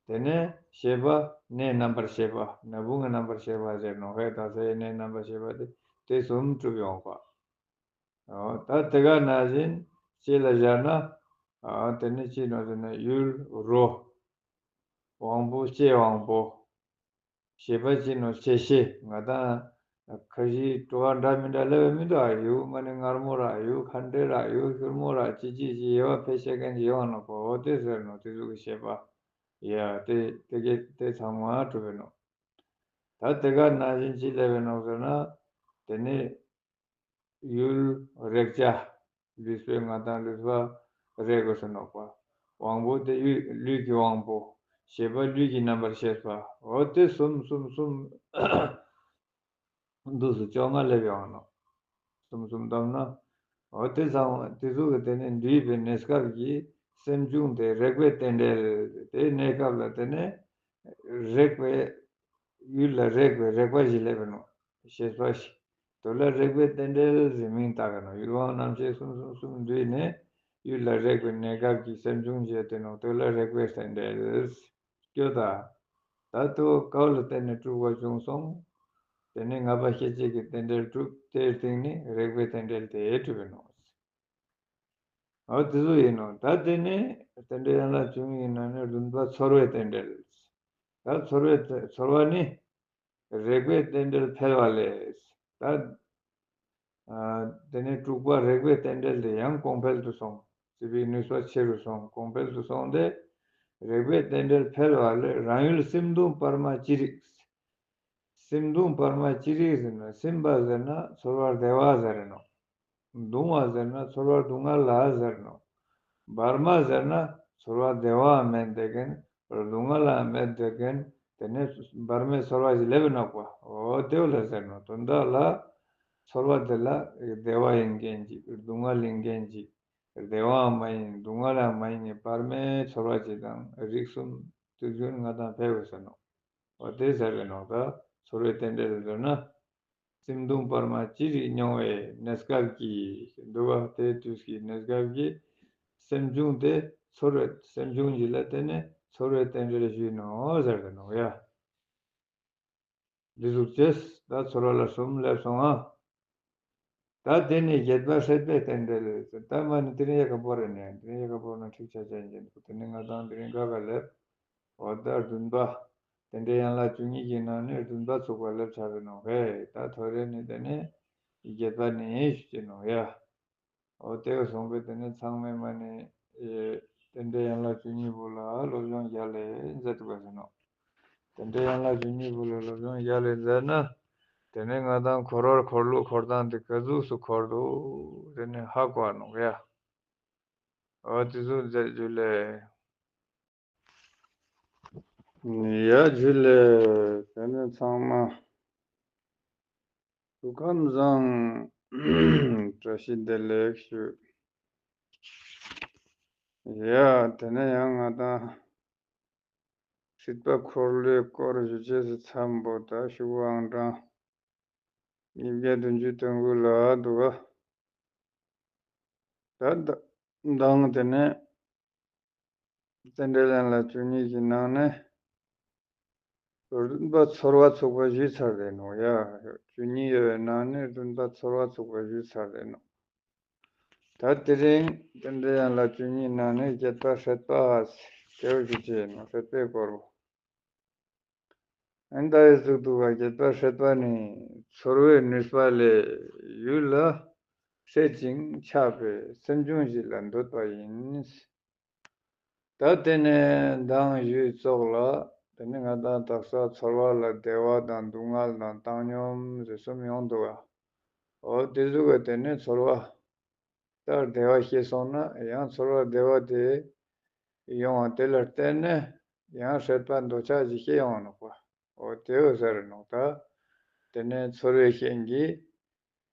དེ་ནས་ཤེས་པ་སྣའི་རྣམ་པར་ཤེས་པ། ན་བུང་གི་རྣམ་པར་ཤེས་པ་ཟེར་ནོ། ཧེ་ད་སའི་སྣའི་རྣམ་པར་ཤེས་པ་དེ། དེ་གསུམ་གྲུབ་ཡོང་བ། འོ་ད་དེ་ག་ནང་བཞིན་ལྕེ་ལ་སྦྱར་ན། ཨ་དེ་ནི་ཅི་ནོ་ཟེར་ན་ཡུལ་རོ། དབང་པོ་ལྕེའི་དབང་པོ། ཤེས་པ་ཅི་ནོ་ལྕེ་ཤེས། ང་དང་ཁ་ཞིག་སྤྲོ་བ་འདྲ་མི་འདྲ་སླེབས་པ་མི་འདུག་ཨ། ཡུལ་མ་ནི་མངར་མོ་ར། ཡུལ་ཁ་འདྲེ་ར། ཡུལ་སྐྱུར་མོ་ར། ཅི་ཅི་ཅི་དབྱེ་བ་ཕལ་ཆེར་མཁན་ཅིག་ཡོང་ནོ་པ། འོ་དེ་ཟེར་ནོ། དེ་ཟུག་གི་ཤེས་པ། ཡ་དེ་དེ་གས་དེ་ཚང་མ་གྲུབ་པའི་ནོ། ད་དེ་ག་ནང་བཞིན་ཅི་སླེབས་པའི་ནོ་ཟེར་ན། དེ་ནི་ཡུལ་རེག་བྱ། ལུས་པོའི་ང་དང་ལུས་པ་རེག་དགོས་ཟེར་ནོ་པ། དབང་པོ་དེ་ཡུལ་ལུས་ཀྱི་དབང་པོ། ཤེས་པ་ལུས་ཀྱི་རྣམ་པར་ཤེས་པ། འོ་དེ་གསུམ་གསུམ་གསུམ། འདུག་སེ་བཅོ་ལྔ་སླེབས་ཡོང་ནོ། གསུམ་གསུམ་བསྡོམས་ན། འོ་དེ་ཚང་དེ་ཚོ་གི་དེ་ནས་འདུས་པའི་གནས་སྐབས་ཀྱི་སེམས་བྱུང་དེ་རེག་པའི་རྟེན་འབྲེལ། དེའི་གནས་སྐབས་ལ་དེ་ནས་རེག་པའི་ཡུལ་ལ་རེག་པའི་རེག་པ་ཞིག་སླེབས་པ་ནོ། ཤེས་པ་ཞིག་དེ་ལ་རེག་པའི་རྟེན་འབྲེལ་ཟེར་མིང་བཏགས་ཀྱི་ནོ། ཡུལ་དབང་རྣམ་ཤེས་གསུམ་གསུམ་གསུམ་འདུས་ནས་ཡུལ་ལ་རེག་པའི་གནས་སྐབས་ཀྱི་སེམས་བྱུང་བྱས་ཏེ་ནོ། དེ་ལ་རེག་པའི་རྟེན་འབྲེལ། སྐྱོ་ད། ད་དུ་ཀའོ་ལ་བརྟེན་ནས་དྲུག་པ་བྱུང་སོང་། དེ་ནས་ལྔ་པ་ཤེས་བྱེད་ཀྱི་རྟེན་འབྲེལ་གྲུབ། དེའི་སྟེང་ནས་རེག་པའི་རྟེན་འབྲེལ་དེ་གྲུབ་པའི་ནོ། འོ་དེ་ཚོ་ཡིན་ནོ། ད་དེ་ནས་རྟེན་འབྲེལ་ཡན་ལག་བཅུ་གཉིས་ཀྱི་ནང་ནས་བདུན་པ་ཚོར་བའི་རྟེན་འབྲེལ། ད་ཚོར་བའི་རྟེན་ཚོར་བ་ནི་རེག་པའི་རྟེན་འབྲེལ་འཕེལ་བ་ལས། ད། ཨ། དེ་ནས་དྲུག་པ་རེག་པའི་རྟེན་འབྲེལ་དེ་ཡང་གོང་འཕེལ་དུ་སོང་། བརྩི་བའི་ནུས་པ་ཆེ་རུ་སོང་། གོང་འཕེལ་དུ་སོང་སྟེ། རེག་པའི་རྟེན་འབྲེལ་འཕེལ་བ་ལས་རང་ཡུལ་སེམས་གདུང་བར་མ་ཅི་རིགས། སེམས་གདུང་བར་མ་ཅི་རིགས་ཟེར་ན། སེམས་པ་ཟེར་ན་ཚོར་བ་བདེ་བ་ཟེར་ནོ། གདུང་བ་ཟེར་ན་ཚོར་བ་སྡུག་བསྔལ་ལ་ཟེར་ནོ། བར་མ་ཟེར་ན་ཚོར་བ་བདེ་བའང་མེད་དེ་གན་སྡུག་བསྔལ་ལའང་མེད་དེ་གན། དེ་ནས་བར་མའི་ཚོར་བ་ཞིག་སླེབས་པའི་ནོ་པ། འོ་དེ་བ་ལ་ཟེར་ནོ། དོན་དག་ལ་ཚོར་བ་དེ་ལ་བདེ་བ་ཡིན་མཁན་ཅིག་སྡུག་བསྔལ་ཡིན་མཁན་ཅིག་བདེ་བའང་མ་ཡིན་སྡུག་བསྔལ་ལའང་མ་ཡིན་གྱི་བར་མའི་ཚོར་བ་ཅིག་དང་རིགས་གསུམ་དུས་རྒྱུན་ང་དང་ཕེབས་པ་ཟེར་ནོ། འོ་དེ་ཟེར་བའི་ནོ། ད་ཚོར་བའི་རྟེན་འབྲེལ་ལ་ཟེར་ན། སེམས་གདུང་བར་མ་ཅི་རིགས་མྱོང་བའི་གནས་སྐབས་ཀྱི་འདུ་བ། དེའི་དུས་ཀྱི་གནས་སྐབས་ཀྱི་སེམས་བྱུང་དེ་ཚོར་བའི་སེམས་བྱུང་ཞིག་ལ་བརྟེན་ནས་ཚོར་བའི་རྟེན་འབྲེལ་ཞུས་ནོ་ཟེར་བའི་ནོ་ཡ། འདི་ཟུག་ཅེས་ད་ཚོར་བ་ལ་གསུམ་སླེབས་སོང་ང་། ད་དེ་ནས་བརྒྱད་པ་སྲེད་པའི་རྟེན་འབྲེལ་ཟེར། ད་མ་ནི་དེ་རིང་ཡག་ག་པོ་རེད་ནས། དེ་རིང་ཡག་ག་པོ་ན་འགྲིག་ཆ་ཆ་ཡིན་གྱི་འདུག་དེ་ནི་ང་དང་དེ་རིང་ག་ག་སླེབས། འོ་ད་བདུན་པ། རྟེན་འབྲེལ་ཡན་ལག་བཅུ་གཉིས་ཀྱི་ནང་ནས་བདུན་པ་ཚུགས་པ་སླེབས་ཚར་བའི་ནོ། ཧེ། ད་ཐོ་རེ་ནི་དེ་ནས་བརྒྱད་པ་ནི་ཞུ་ཅེས་ནོ་ཡ། འོ་དེ་བ་སོང་པས་དེ་ནས་ཚང་མས་མ་ནི་རྟེན་འབྲེལ་ཡན་ལག་བཅུ་གཉིས་པོ་ལ་སློབ་སྦྱོང་རྒྱག་ལས་མཛད་ཐུབ་པ་ཟེར་ནོ། རྟེན་འབྲེལ་ཡན་ལག་བཅུ་གཉིས་པོ་ལ་སློབ་སྦྱོང་རྒྱག་ལས་མཛད་ན། དེ་ནས་ང་དང་འཁོར་བར་འཁོར་ལུགས་འཁོར་སྟངས་དེ་ག་ཟུག་སུ་འཁོར་འདུག་དེ་ནས་ཧ་གོ་ནོ་ཡ། འོ་དེ་ཟུག་མཛད་རྒྱུ་ལས། ཡ་ཇུ་ལེ། དེ་ནས་ཚང་མ་སྐུ་ཁམས་བཟང་། བཀྲ་ཤིས་བདེ་ལེགས་ཞུ། ཡ་དེ་ནས་ཡང་ང་དང་སྲིད་པ་འཁོར་ལོའི་སྐོར་ཞུ་ཅེས་སུ་མཚམས་པོ་ད་ཞུ་བའང་དྲང་། ཉིས་བརྒྱ་བདུན་ཅུ་དོན་དགུ་ལ་འདུག་ག་ད་མདང་དེ་ནས། རྟེན་འབྲེལ་ཡན་ལག་བཅུ་གཉིས་ཀྱི་ནང་ནས་བདུན་པ་ཚོར་བ་ཚུགས་པ་ཞུས་ཚར་རེད་ནོ་ཡ། བཅུ་གཉིས་ཡོད་པའི་ནང་ནས་བདུན་པ་ཚོར་བ་ཚུགས་པ་ཞུས་ཚར་རེད་ནོ། ད་དེ་རིང་རྟེན་འབྲེལ་ཡན་ལག་བཅུ་གཉིས་ནང་ནས་བརྒྱད་པ་སྲེད་པ་དེ་བ་ཞུ་ཅེས་ནོ། སྲེད་པའི་སྐོར་བོ། ཨན་ད་ཡི་གཟུགས་སྡུག་པ་བརྒྱད་པ་སྲེད་པ་ནི་ཚོར་བའི་ནུས་པ་ལས་ཡུལ་ལ་སྲེད་ཅིང་ཆགས་པའི་སེམས་བྱུང་ཞིག་ལ་འདོད་པ་ཡིན། ད་དེ་ནས་མདང་ཞུས་ཙོགས་ལ་དེ་ནི་ང་དང་དག་ས་ཚོར་བ་ལ་བདེ་བ་དང་སྡུག་བསྔལ་དང་བཏང་སྙོམས་ཟེར་གསུམ་ཡོང་འདུག་ག་འོ་དེ་ཟུག་གི་དེ་ནི་ཚོར་བ་ལྟར་བདེ་བ་སྐྱེས་སོང་ན་ཡང་ཚོར་བ་བདེ་བ་དེ་ཡོང་བ་དེ་ལ་བརྟེན་ནས་ཡང་སྲེད་པ་འདོད་ཆགས་ཀྱི་སྐྱེ་ཡོང་ནོག་པ། འོ་དེ་བས་ཟེར་ནོག་ད་དེ་ནས་ཚོར་བའི་རྐྱེན་གྱིས་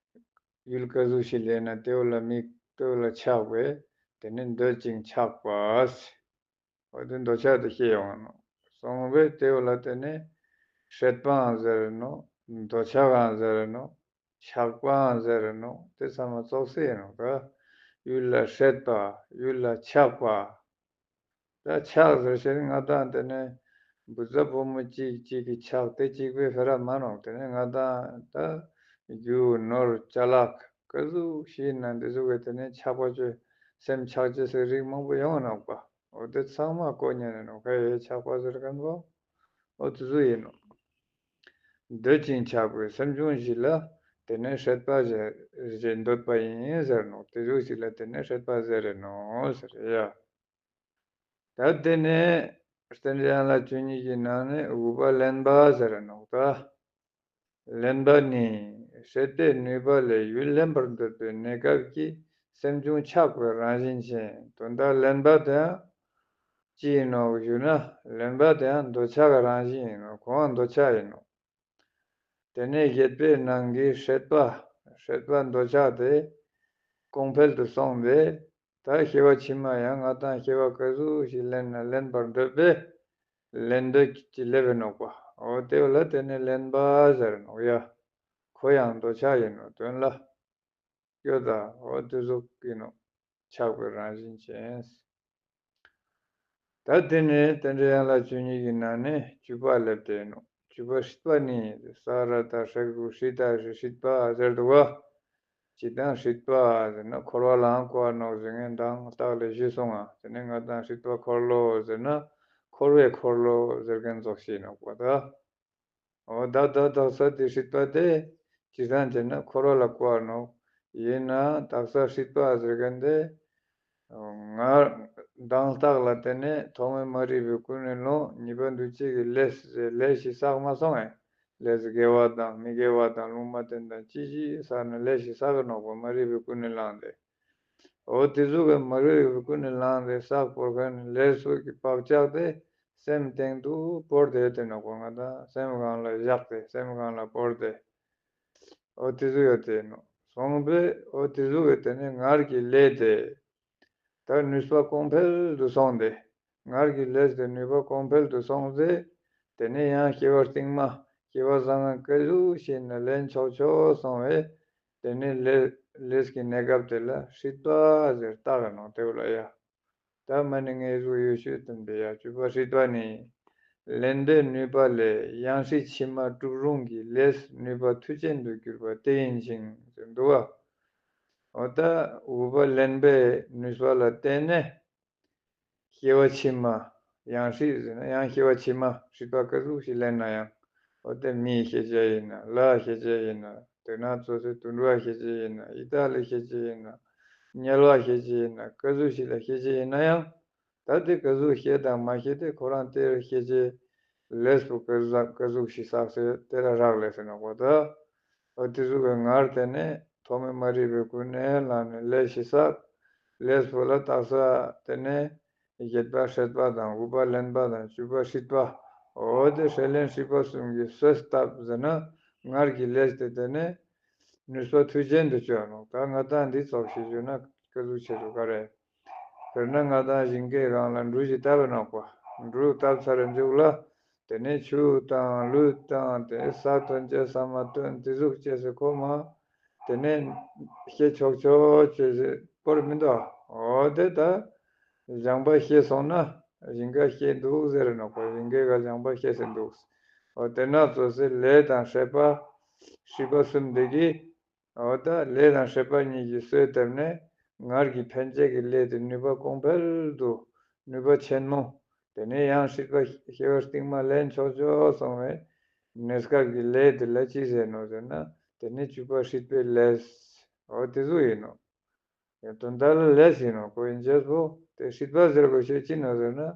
ཡུལ་ག་ཟུག་ཞིག་ལེན་ན་དེ་བ་ལ་དམིགས། དེ་བ་ལ་ཆགས་པས་དེ་ནི་འདོད་ཅིང་ཆགས་པ། འོ་དེ་འདོད་ཆགས་དེ་སྐྱེ་ཡོང་ནོ། སོང་བས་དེ་བ་ལ་དེ་ནི་སྲེད་པའང་ཟེར་ནོ། འདོད་ཆགས་ཀྱང་ཟེར་ནོ། ཆགས་པའང་ཟེར་ནོ། དེ་ཚང་མ་ཙོགས་སེ་ཡིན་ནོ། ད་ཡུལ་ལ་སྲེད་པ། ཡུལ་ལ་ཆགས་པ། ད་ཆགས་ཟེར་ཞེས་ང་དང་དེ་ནས་བུ་ཚ་བུ་མོ་གཅིག་གཅིག་གི་ཆགས་དེ་གཅིག་པའི་ཕེ་ར་མ་ནོག་དེ་ནས་ང་དང་ད་རྒྱུ་ནོར་ཅ་ལག་ག་ཟུག་ཞིག་ན་འདི་ཟུག་གི་དེ་ནས་ཆགས་པ་ཅོས་སེམས་ཆགས་ཅེས་སི་རིགས་མང་པོ་ཡོང་ནོག་པ། འོ་དེ་ཚང་མ་གོ་ཉན་ནོག་ག་ཡེ་ཆགས་པ་ཟེར་མཁན་པོ། འོ་དེ་ཟུག་ཡིན་ནོ། འདོད་ཅིང་ཆགས་པའི་སེམས་བྱུང་ཞིག་ལ་དེ་ནས་སྲེད་པ་ཞེས་འདོད་པ་ཡིན་ཟེར་ནོ། དེ་ཟུག་ཞིག་ལ་དེ་ནས་སྲེད་པ་ཟེར་རེད་ནོ་ཟེར་ཡ། ད་དེ་ནས་རྟེན་འབྲེལ་ཡན་ལག་བཅུ་གཉིས་ཀྱི་ནང་ནས་དགུ་པ་ལེན་པ་ཟེར་རེད་ནོ། ད་ལེན་པ་ནི་སྲེད་པའི་ནུས་པ་ལས་ཡུལ་ལེན་པར་འདོད་པའི་གནས་སྐབས་ཀྱི་སེམས་བྱུང་ཆགས་པའི་རང་བཞིན་ཅན། དོན་དག་ལེན་པ་དེའང་ཅི་ཡིན་ནོ་ཞུ་ན། ལེན་པ་དེའང་འདོད་ཆགས་ཀྱི་རང་བཞིན་ཡིན་ནོ། ཁོང་འདོད་ཆགས་ཡིན་ནོ། དེ་ནས་བཞེད་པའི་ནང་གི་སྲེད་པ། སྲེད་པ་འདོད་ཆགས་དེ་གོང་འཕེལ་དུ་སོང་སྟེ། ད་སྐྱེ་བ་ཕྱི་མ་ཡང་ང་དང་སྐྱེ་བ་ག་ཟུག་ཞིག་ལེན་ན་ལེན་པར་འདོད་པས། ལེན་འདོད་ཀྱི་སླེབས་པའི་ནོག་པ། འོ་དེ་ལ་དེ་ནས་ལེན་པ་ཟེར་ནོག་ཡ། ཁོ་ཡང་འདོད་ཆགས་ཡིན་ནོ་དོན་ལ། སྐྱོ་ད། འོ་དེ་ཟུག་གི་ནོ། ཆགས་པའི་རང་བཞིན་ཅན། ད་དེ་ནས་རྟེན་འབྲེལ་ཡན་ལག་བཅུ་གཉིས་ཀྱི་ནང་ནས་བཅུ་པ་སླེབས་ཏེ་ནོ། བཅུ་པ་སྲིད་པ་ནི། ས་ར་ད་ཧྲ་གི་གུ་སྲི་ད་ཧྲི་སྲིད་པ་ཟེར་འདུག་བ། ཅི་དང་སྲིད་པ་ཟེར་ན་འཁོར་བ་ལའང་བཀོད་ནོག་ཟེར་མཁན་དང་རྟགས་ལས་ཞུས་སོང་ང་། དེ་ནས་ང་དང་སྲིད་པ་འཁོར་ལོ་ཟེར་ན་འཁོར་བའི་འཁོར་ལོ་ཟེར་མཁན་ཙོགས་ཤིག་ནོག་པ་ད། འོ་ད་ད་དག་ས་དེ་སྲིད་པ་དེ་ཅི་ཙང་ཅེ་ན་འཁོར་བ་ལ་བཀོད་ནོག། ཡིན་ན་དག་ས་སྲིད་པ་ཟེར་མཁན་དེ། ང་མདང་རྟགས་ལ་བརྟེན་ནས་ཐོག་མའི་མ་རིག་པའི་ཀུན་ནས་བསླངས། གཉིས་པ་འདུ་བྱེད་ཀྱི་ལས་ཟེར་ལས་ཞིག་བསགས་མ་སོང་ངས། ལས་དགེ་བ་དང་མི་དགེ་བ་དང་ལུང་མ་བསྟན་དང་ཅི་ཞིག་བསགས་ན་ལས་ཞིག་བསགས་ཀྱི་ནོག་པ། མ་རིག་པའི་ཀུན་ནས་བསླངས་ཏེ། འོ་དེ་ཟུག་གི་མ་རིག་པའི་ཀུན་ནས་བསླངས་ཏེ་བསགས་བོར་མཁན་ལས་ཚོགས་ཀྱི་བག་ཆགས་དེ་སེམས་སྟེང་དུ་བོར་ཏེ་ཡོད་དེ་ནོག་པ། ང་དང་སེམས་སྒང་ལ་བཞག་སྟེ་སེམས་སྒང་ལ་བོར་ཏེ། འོ་དེ་ཟུག་ཡོད་དེ་ནོ། སོང་པས་འོ་དེ་ཟུག་གི་དེ་ནས་སྔར་གྱི་ལས་དེ་ད་ནུས་པ་གོང་འཕེལ་དུ་སོང་སྟེ། སྔར་གྱི་ལས་དེ་ནུས་པ་གོང་འཕེལ་དུ་སོང་སྟེ། དེ་ནས་ཡང་སྐྱེ་བ་རྟིང་མ་སྐྱེ་བ་བཟང་ངན་ག་ཟུག་ཞིག་ན་ལེན་ཆོག་ཆོག་སོང་བས། དེ་ནས་ལས་ལས་ཀྱི་གནས་སྐབས་དེ་ལ་སྲིད་པ་ཟེར་བཏགས་ནོ་དེ་བ་ལ་ཡ། ད་མ་ནི་ངེས་ཟུག་ཡོད་ཤོས་དམ་པའི་ཡ་བཅུ་པ་སྲིད་པ་ནི། ལེན་འདོད་ནུས་པ་ལས་ཡང་སྲིད་ཕྱི་མ་གྲུབ་རུང་གི་ལས་ནུས་པ་མཐུ་ཅན་དུ་གྱུར་པ་དེ་ཡིན་ཞིང་ཟེར་འདུག་བ། འོ་ད་འོས་པ་ལེན་པའི་ནུས་པ་ལ་བརྟེན་ནས། སྐྱེ་བ་ཕྱི་མ་ཡང་སྲིད་ཟེར་ན་ཡང་སྐྱེ་བ་ཕྱི་མ་སྲིད་པ་ག་ཟུག་ཞིག་ལེན་ན་ཡང་། འོ་དེ་མིའི་ཤེས་བྱ་ཡིན་ན་ལྷའི་ཤེས་བྱ་ཡིན་ན་དེ་ན་ཚོ་སའི་དུད་འགྲོའི་ཤེས་བྱ་ཡིན་ན་ཡི་དྭགས་ལའི་ཤེས་བྱ་ཡིན་ན་དམྱལ་བའི་ཤེས་བྱ་ཡིན་ན་ག་ཟུག་ཞིག་ལ་ཤེས་བྱ་ཡིན་ན་ཡང་། ད་དེ་ག་ཟུག་ཤེས་དང་མ་ཤེས་དེ་ཁོ་རང་དེར་ཤེས་བྱའི་ལས་པོ་ག་ཟུག་ག་ཟུག་ཞིག་བསགས་ཚེ་དེ་ལ་རག་ལས་ཟེར་ནོ་གོ་ད། འོ་དེ་ཟུག་གི་ངར་དེ་ནས་ཐོག་མའི་མ་རིག་པའི་ཀུན་ནས་བསླངས་ནས་ལས་ཞིག་བསགས། ལས་པོ་ལ་དག་ས་དེ་ནས་བཞེད་པ་སྲེད་པ་དང་དགུ་པ་ལེན་པ་དང་བཅུ་པ་སྲིད་པ། འོ་དེ་སྲེད་ལེན་སྲིད་པ་གསུམ་གྱི་གསོས་བཏབ་ཟེར་ན་ངར་གྱི་ལས་དེ་དེ་ནས་ནུས་པ་མཐུ་ཅན་དུ་བཅོས་ནོ། ད་ང་དང་འདི་ཙོགས་ཤིག་བརྗོད་ན་ག་ཟུག་ཆེ་རུ་ག་རེ། དཔེར་ན་ང་དང་ཞིང་ཁའི་སྒང་ལ་འབྲུ་ཞིག་བཏབ་པ་ནོག་པ། འབྲུ་བཏབ་ཚར་མཇུག་ལ། དེ་ནས་ཆུ་བཏང་ལུད་བཏང་དེ་ས་ཐོན་ཅེས་ས་མ་ཐོན་དེ་ཟུག་ཅེས་སུ་ཁོ་མ། དེ་ནས་སྐྱེ་ཆོག་ཆོག་ཅེས་སུ་བོར་མི་འདུག་འོ་དེ་ད་ལྗང་པ་སྐྱེས་སོང་ན་ཞིང་ཁ་སྐྱེས་འདུག་ཟེར་ནོག་པ། ཞིང་ཁའི་ཁ་ལྗང་པ་སྐྱེས་སེ་འདུག་འོ་དེ་ན་ཙོ་སེ་ལས་དང་སྲེད་པ་སྲིད་པ་གསུམ་དེ་གིས། འོ་ད་ལས་དང་སྲེད་པ་གཉིས་ཀྱི་གསོས་བཏབ་ནས་ངར་གྱི་འཕེན་བྱེད་ཀྱི་ལས་དེ་ནུས་པ་གོང་འཕེལ་དུ་ནུས་པ་ཆེན་མོ། དེ་ནས་ཡང་སྲིད་པ་སྐྱེ་བ་རྟིང་མ་ལེན་ཆོག་ཆོག་སོང་བའི་གནས་སྐབས་ཀྱི་ལས་དེ་ལ་ཅི་ཟེར་ནོ་ཟེར་ན་དེ་ནི་བཅུ་པ་སྲིད་པའི་ལས། འོ་དེ་ཟུག་ཡིན་ནོ། ཡང་དོན་དག་ལ་ལས་ཡིན་ནོ་ཁོ་ཡིན་ཅེས་པོ་དེ་སྲིད་པ་ཟེར་དགོས་ཤེས་ཅི་ནོ་ཟེར་ན།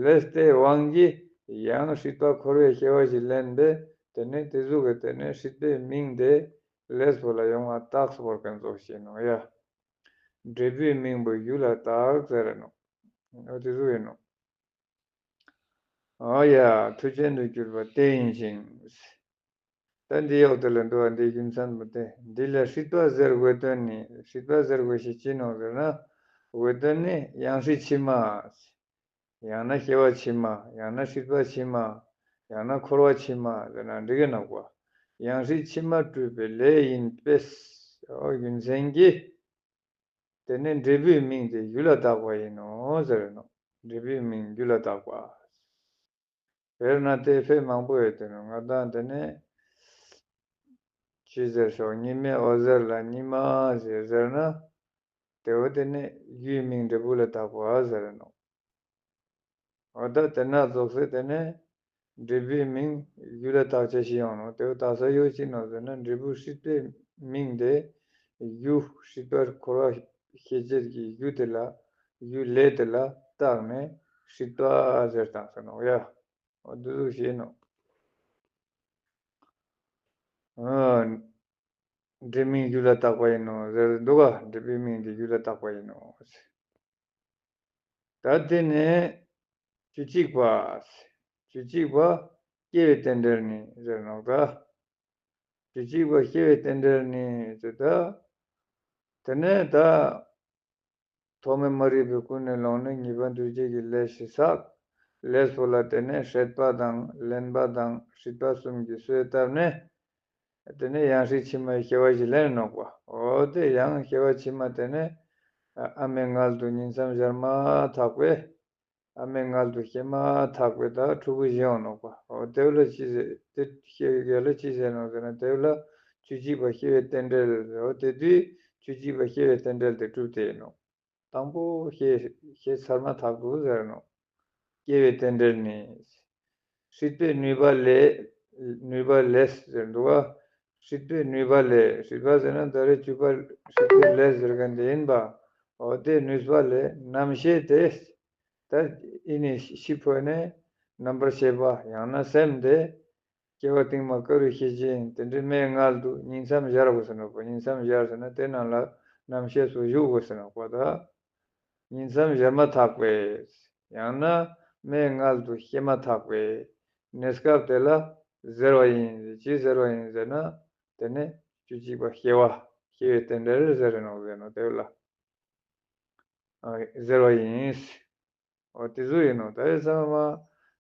ལས་དེའི་དབང་གིས་ཡང་སྲིད་པ་འཁོར་བའི་སྐྱེ་བ་ཞིག་ལེན་པས་དེ་ནི་དེ་ཟུག་གི་དེ་ནི་སྲིད་པའི་མིང་དེ་ལས་པོ་ལ་ཡོང་བ་རྟགས་སུ་བོར་མཁན་ཙོགས་ཤིག་ནོ་ཡ། འབྲས་བུའི་མིང་པོ་རྒྱུ་ལ་བཏགས་ཟེར་ནོ། འོ་དེ་ཟུག་ཡིན་ནོ། འོ་ཡ། མཐུ་ཅན་དུ་གྱུར་པ་དེ་ཡིན་ཞིང་། ད་འདི་འོག་དེ་ལ་འདུག་པ། འདིའི་རྒྱུ་མཚན་པོ་དེ་འདི་ལ་སྲིད་པ་ཟེར་དགོས་དོན་ནི། སྲིད་པ་ཟེར་དགོས་ཤེས་ཅི་ནོ་ཟེར་ན། དགོས་དོན་ནི་ཡང་སྲིད་ཕྱི་མ། ཡང་ན་སྐྱེ་བ་ཕྱི་མ། ཡང་ན་སྲིད་པ་ཕྱི་མ། ཡང་ན་འཁོར་བ་ཕྱི་མ་ཟེར་ན་འགྲིག་གི་ནོག་པ། ཡང་སྲིད་ཕྱི་མ་སྤྲུལ་པའི་ལས་ཡིན་པས། འོ་རྒྱུ་མཚན་གྱིས། དེ་ནས་འབྲས་བུའི་མིང་དེ་རྒྱུ་ལ་བཏགས་པ་ཡིན་ནོ་ཟེར་ནོ། འབྲས་བུའི་མིང་རྒྱུ་ལ་བཏགས་པ། དཔེར་ན་དེ་དཔེ་མང་པོ་ཡོད་དེ་ནོ། ང་དང་དེ་ནས་ཅི་ཟེར་ཤོག་ཉི་མའི་འོད་ཟེར་ལ་ཉི་མ་ཟེར་ཟེར་ན། དེ་འོ་དེ་ནས་རྒྱུའི་མིང་འབྲས་བུ་ལ་བཏགས་པ་ཟེར་ནོ། འོ་ད་དེ་ན་རྫོགས་སེ་དེ་ནས་འབྲས་བུའི་མིང་རྒྱུ་ལ་བཏགས་བྱ་ཞིག་ཡོང་ནོ། དེ་བོ་དག་ས་ཡོད་ཅི་ནོ་ཟེར་ན་འབྲས་བུ་སྲིད་པའི་མིང་དེ་རྒྱུ་སྲིད་པར་འཁོར་བ་ཤེས་བྱེད་ཀྱི་རྒྱུ་དེ་ལ་རྒྱུ་ལས་དེ་ལ་བཏགས་ནས་སྲིད་པ་ཟེར་བཏགས་ས་ནོ་ཡ། འོ་འདི་ཟུག་ཞེས་ནོ། འབྲས་མིང་རྒྱུ་ལ་བཏགས་པ་ཡིན་ནོ་ཟེར་འདུག་ག་འབྲས་བུའི་མིང་དེ་རྒྱུ་ལ་བཏགས་པ་ཡིན་ནོ། ད་དེ་ནས་བཅུ་གཅིག་པ། བཅུ་གཅིག་པ་སྐྱེ་བའི་རྟེན་འབྲེལ་ནི་ཟེར་ནོ་ད། བཅུ་གཅིག་པ་ཤེས་པའི་རྟེན་འབྲེལ་ནི་ཟེར་ད། དེ་ནས་ད། ཐོག་མའི་མ་རིག་པའི་ཀུན་ནས་བསླངས་ནས་ངེས་པ་འདུ་བྱེད་ཀྱི་ལས་ཤིག་བསགས། ལས་སོགས་ལ་དེ་ནས་སྲེད་པ་དང་ལེན་པ་དང་སྲིད་པ་གསུམ་གྱིས་གསོས་བཏབ་ནས། དེ་ནས་ཡང་སྲིད་ཕྱི་མའི་སྐྱེ་བ་ཞིག་ལེན་ནོག་པ། འོ་དེ་ཡང་སྐྱེ་བ་ཕྱི་མ་དེ་ནས་ཨ་མའི་མངལ་དུ་ཉིང་མཚམས་སྦྱར་མ་ཐག་པས། ཨ་མའི་མངལ་དུ་སྐྱེས་མ་ཐག་པའི་ད་ཕྲུ་གུ་བཞེས་ཡོང་ནོག་པ། འོ་དེ་ལ་ཅི་ཟེར། དེ་སྐྱེ་བའི་རྒྱུ་ལ་ཅི་ཟེར་ནོག་ཟེར་ན། དེ་ལ་བཅུ་གཅིག་པ་ཤེས་པའི་རྟེན་འབྲེལ། འོ་དེ་དུས་བཅུ་གཅིག་པ་ཤེས་པའི་རྟེན་འབྲེལ་དེ་གྲུབ་སྟེ་ཡིན་ནོག། དང་པོ་ཤེས་ཤེས་ཚར་མ་ཐག་ཏུ་ཟེར་ནོག། སྐྱེ་བའི་རྟེན་འབྲེལ་ནི། སྲིད་པའི་ནུས་པ་ལས། ནུས་པ་ལས་ཟེར་འདུག་བ། སྲིད་པའི་ནུས་པ་ལས། སྲིད་པ་ཟེར་ན་ད་རེས་བཅུ་པ་སྲིད་པའི་ལས་ཟེར་མཁན་དེ་ཡིན་པ། འོ་དེ་ནུས་པ་ལས་རྣམ་ཤེས་དེ། ད་ཨི་ནི་ཤི་འཕོས་ནས་རྣམ་པར་ཤེས་པ་ཡང་ན་སེམས་དེ། སྐྱེ་བ་རྟིང་མ་ཀ་རུ་ཤེས་བྱའི་དེ་འདྲའི་མའི་མངལ་དུ་ཉིང་མཚམས་སྦྱར་དགོས་ཟེར་ནོག་པ། ཉིང་མཚམས་སྦྱར་ཟེར་ན་དེ་ནང་ལ་རྣམ་ཤེས་སུ་བཞུགས་དགོས་ཟེར་ནོག་པ། ད་ཉིང་མཚམས་སྦྱར་མ་ཐག་པས། ཡང་ན་མའི་མངལ་དུ་སྐྱེས་མ་ཐག་པའི་གནས་སྐབས་དེ་ལ་ཟེར་བ་ཡིན། ཅི་ཟེར་བ་ཡིན་ཟེར་ན། དེ་ནས་བཅུ་གཅིག་པ་ཤེས་པ། ཤེས་པའི་རྟེན་འབྲེལ་ཟེར་ནོག་ཟེར་ནོག། དེ་ལ་ཨ་ཟེར་བ་ཡིན། འོ་དེ་ཚོ་ཡིན་ནོག། ད་ཡོད་ཚད་མ།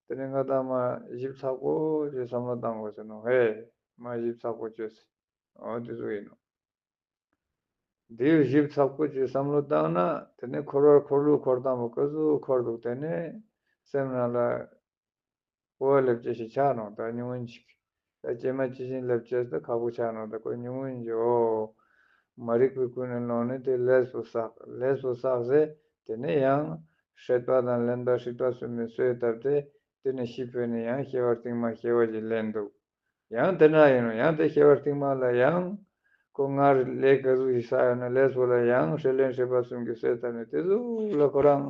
དེ་ནས་ང་དང་མ་ཞིབ་ཚགས་པོ་བྱས་བསམ་བློ་བཏང་དགོས་ཟེར་ནོག། ཧེ། མ་ཞིབ་ཚགས་པོ་བྱས། འོ་དེ་ཚོ་ཡིན་ནོག། དེ་ཞིབ་ཚགས་པོ་བྱས་བསམ་བློ་བཏང་ན། དེ་ནས་འཁོར་བར་འཁོར་ལུགས་འཁོར་དང་པོ་ཀ་ཟུག་འཁོར་འདུག། དེ་ནས་སེམས་ནང་ལ་ཨོ་ལབ་ཅེས་ཤིག་ཆགས་ནོག། ད་ཉུང་ངུན་ཅིག། ད་ཅེ་མ་ཅི་བཞིན་ལབ་ཅེས་ད་ཁག་པོ་ཆགས་ནོག། ད་ཁོ་ཉུང་ངུན་ཅིག། འོ། མ་རིག་པའི་ཀུན་ནས་བསླངས་ནས་དེ་ལས་སུ་བསགས། ལས་སུ་བསགས་ཟེར། དེ་ནས་ཡང་སྲེད་པ་དང་ལེན་པ་སྲིད་པ་གསུམ་མི་གསོས་བཏབ་སྟེ། དེ་ནས་ཤི་འཕོས་ནས་ཡང་སྐྱེ་བ་རྟིང་མ་སྐྱེ་བ་ཞིག་ལེན་འདུག། ཡང་དེ་ན་ཡིན་ནོ། ཡང་དེ་སྐྱེ་བ་རྟིང་མ་ལ་ཡང་ཁོ་སྔར་ལས་ག་ཟུག་ཞིག་བསགས་ཡོད་ན་ལས་སོགས་ལ་ཡང་སྲེད་ལེན་སྲེད་པ་གསུམ་གྱིས་གསོས་བཏབ་ནས་དེ་ཟུག་ལ་ཁོ་རང་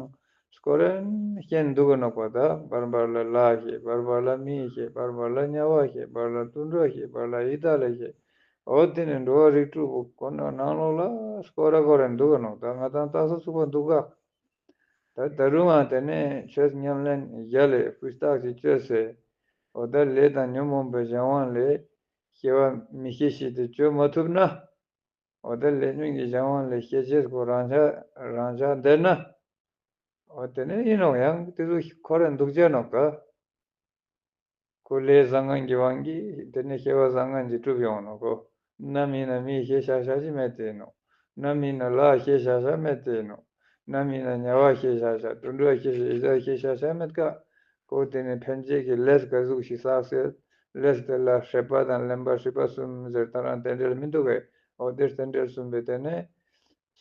སྐོར་རན་ཤེས་འདུག་གི་ནོག་པ། ད་བར་བར་ལ་ལྷ་ཤེས། བར་བར་ལ་མི་ཤེས། བར་བར་ལ་དམྱལ་བ་ཤེས། བར་ལ་དུད་འགྲོ་ཤེས། བར་ལ་ཡི་དྭགས་ལ་ཤེས། འོ་དེ་ནས་འགྲོ་བ་རིགས་དྲུག་པོ་ཁོ་ན་ནང་ལོགས་ལ་སྐོར་ར་སྐོར་རན་འདུག་གི་ནོག། ད་ང་དང་ལྟ་ས་ཚུགས་པ་འདུག་ག། ད་ད་རུང་ང་དེ་ནས་ཆོས་ཉམས་ལེན་རྒྱ་ལས་སྤུས་དག་ཅིག་བཅོས་ཟེར། འོ་ད་ལས་དང་ཉོན་མོངས་པའི་གཞན་དབང་ལས་སྐྱེ་བ་མི་སྐྱེ་ཞིག་དེ་བཅོས་མ་ཐུབ་ན། འོ་ད་ལས་ཉོན་གྱི་གཞན་དབང་ལས་སྐྱེ་བྱེད་ཁོ་རང་ཆ་རང་ཆ་འདེར་ན། འོ་དེ་ནས་ཡིན་ནོག། ཡང་དེ་ཚོ་ཁོ་རང་འདུག་བྱས་ནོག་ག། ཁོ་ལས་བཟང་ངན་གྱི་དབང་གིས་དེ་ནས་སྐྱེ་བ་བཟང་ངན་གྱི་གྲུབ་ཡོང་ནོག་གོ། ནམ་ཡིན་ན་མི་ཤེས་ཤ་ཤ་ཅི་མེད་དེ་ནོག། ནམ་ཡིན་ན་ལ་ཤེས་ཤ་ཤ་མེད་དེ་ནོག། ནམ་ཡིན་ན་དམྱལ་བ་ཤེས་ཤ་ཤ། དུད་འགྲོ་ཤེས་ཤ་ཤ། ཡི་དྭགས་ཤེས་ཤ་ཤ་མེད་ཀ། ཁོ་དེ་ནས་ཕན་ཆད་ཀྱི་ལས་ག་ཟུག་ཞིག་བསགས་ཟེར། ལས་དེ་ལ་སྲེད་པ་དང་ལེན་པ་སྲིད་པ་གསུམ་ཟེར་ད་རང་རྟེན་འབྲེལ་མི་འདུག་གས། འོ་དེ་རྟེན་འབྲེལ་གསུམ་པའི་དེ་ནས་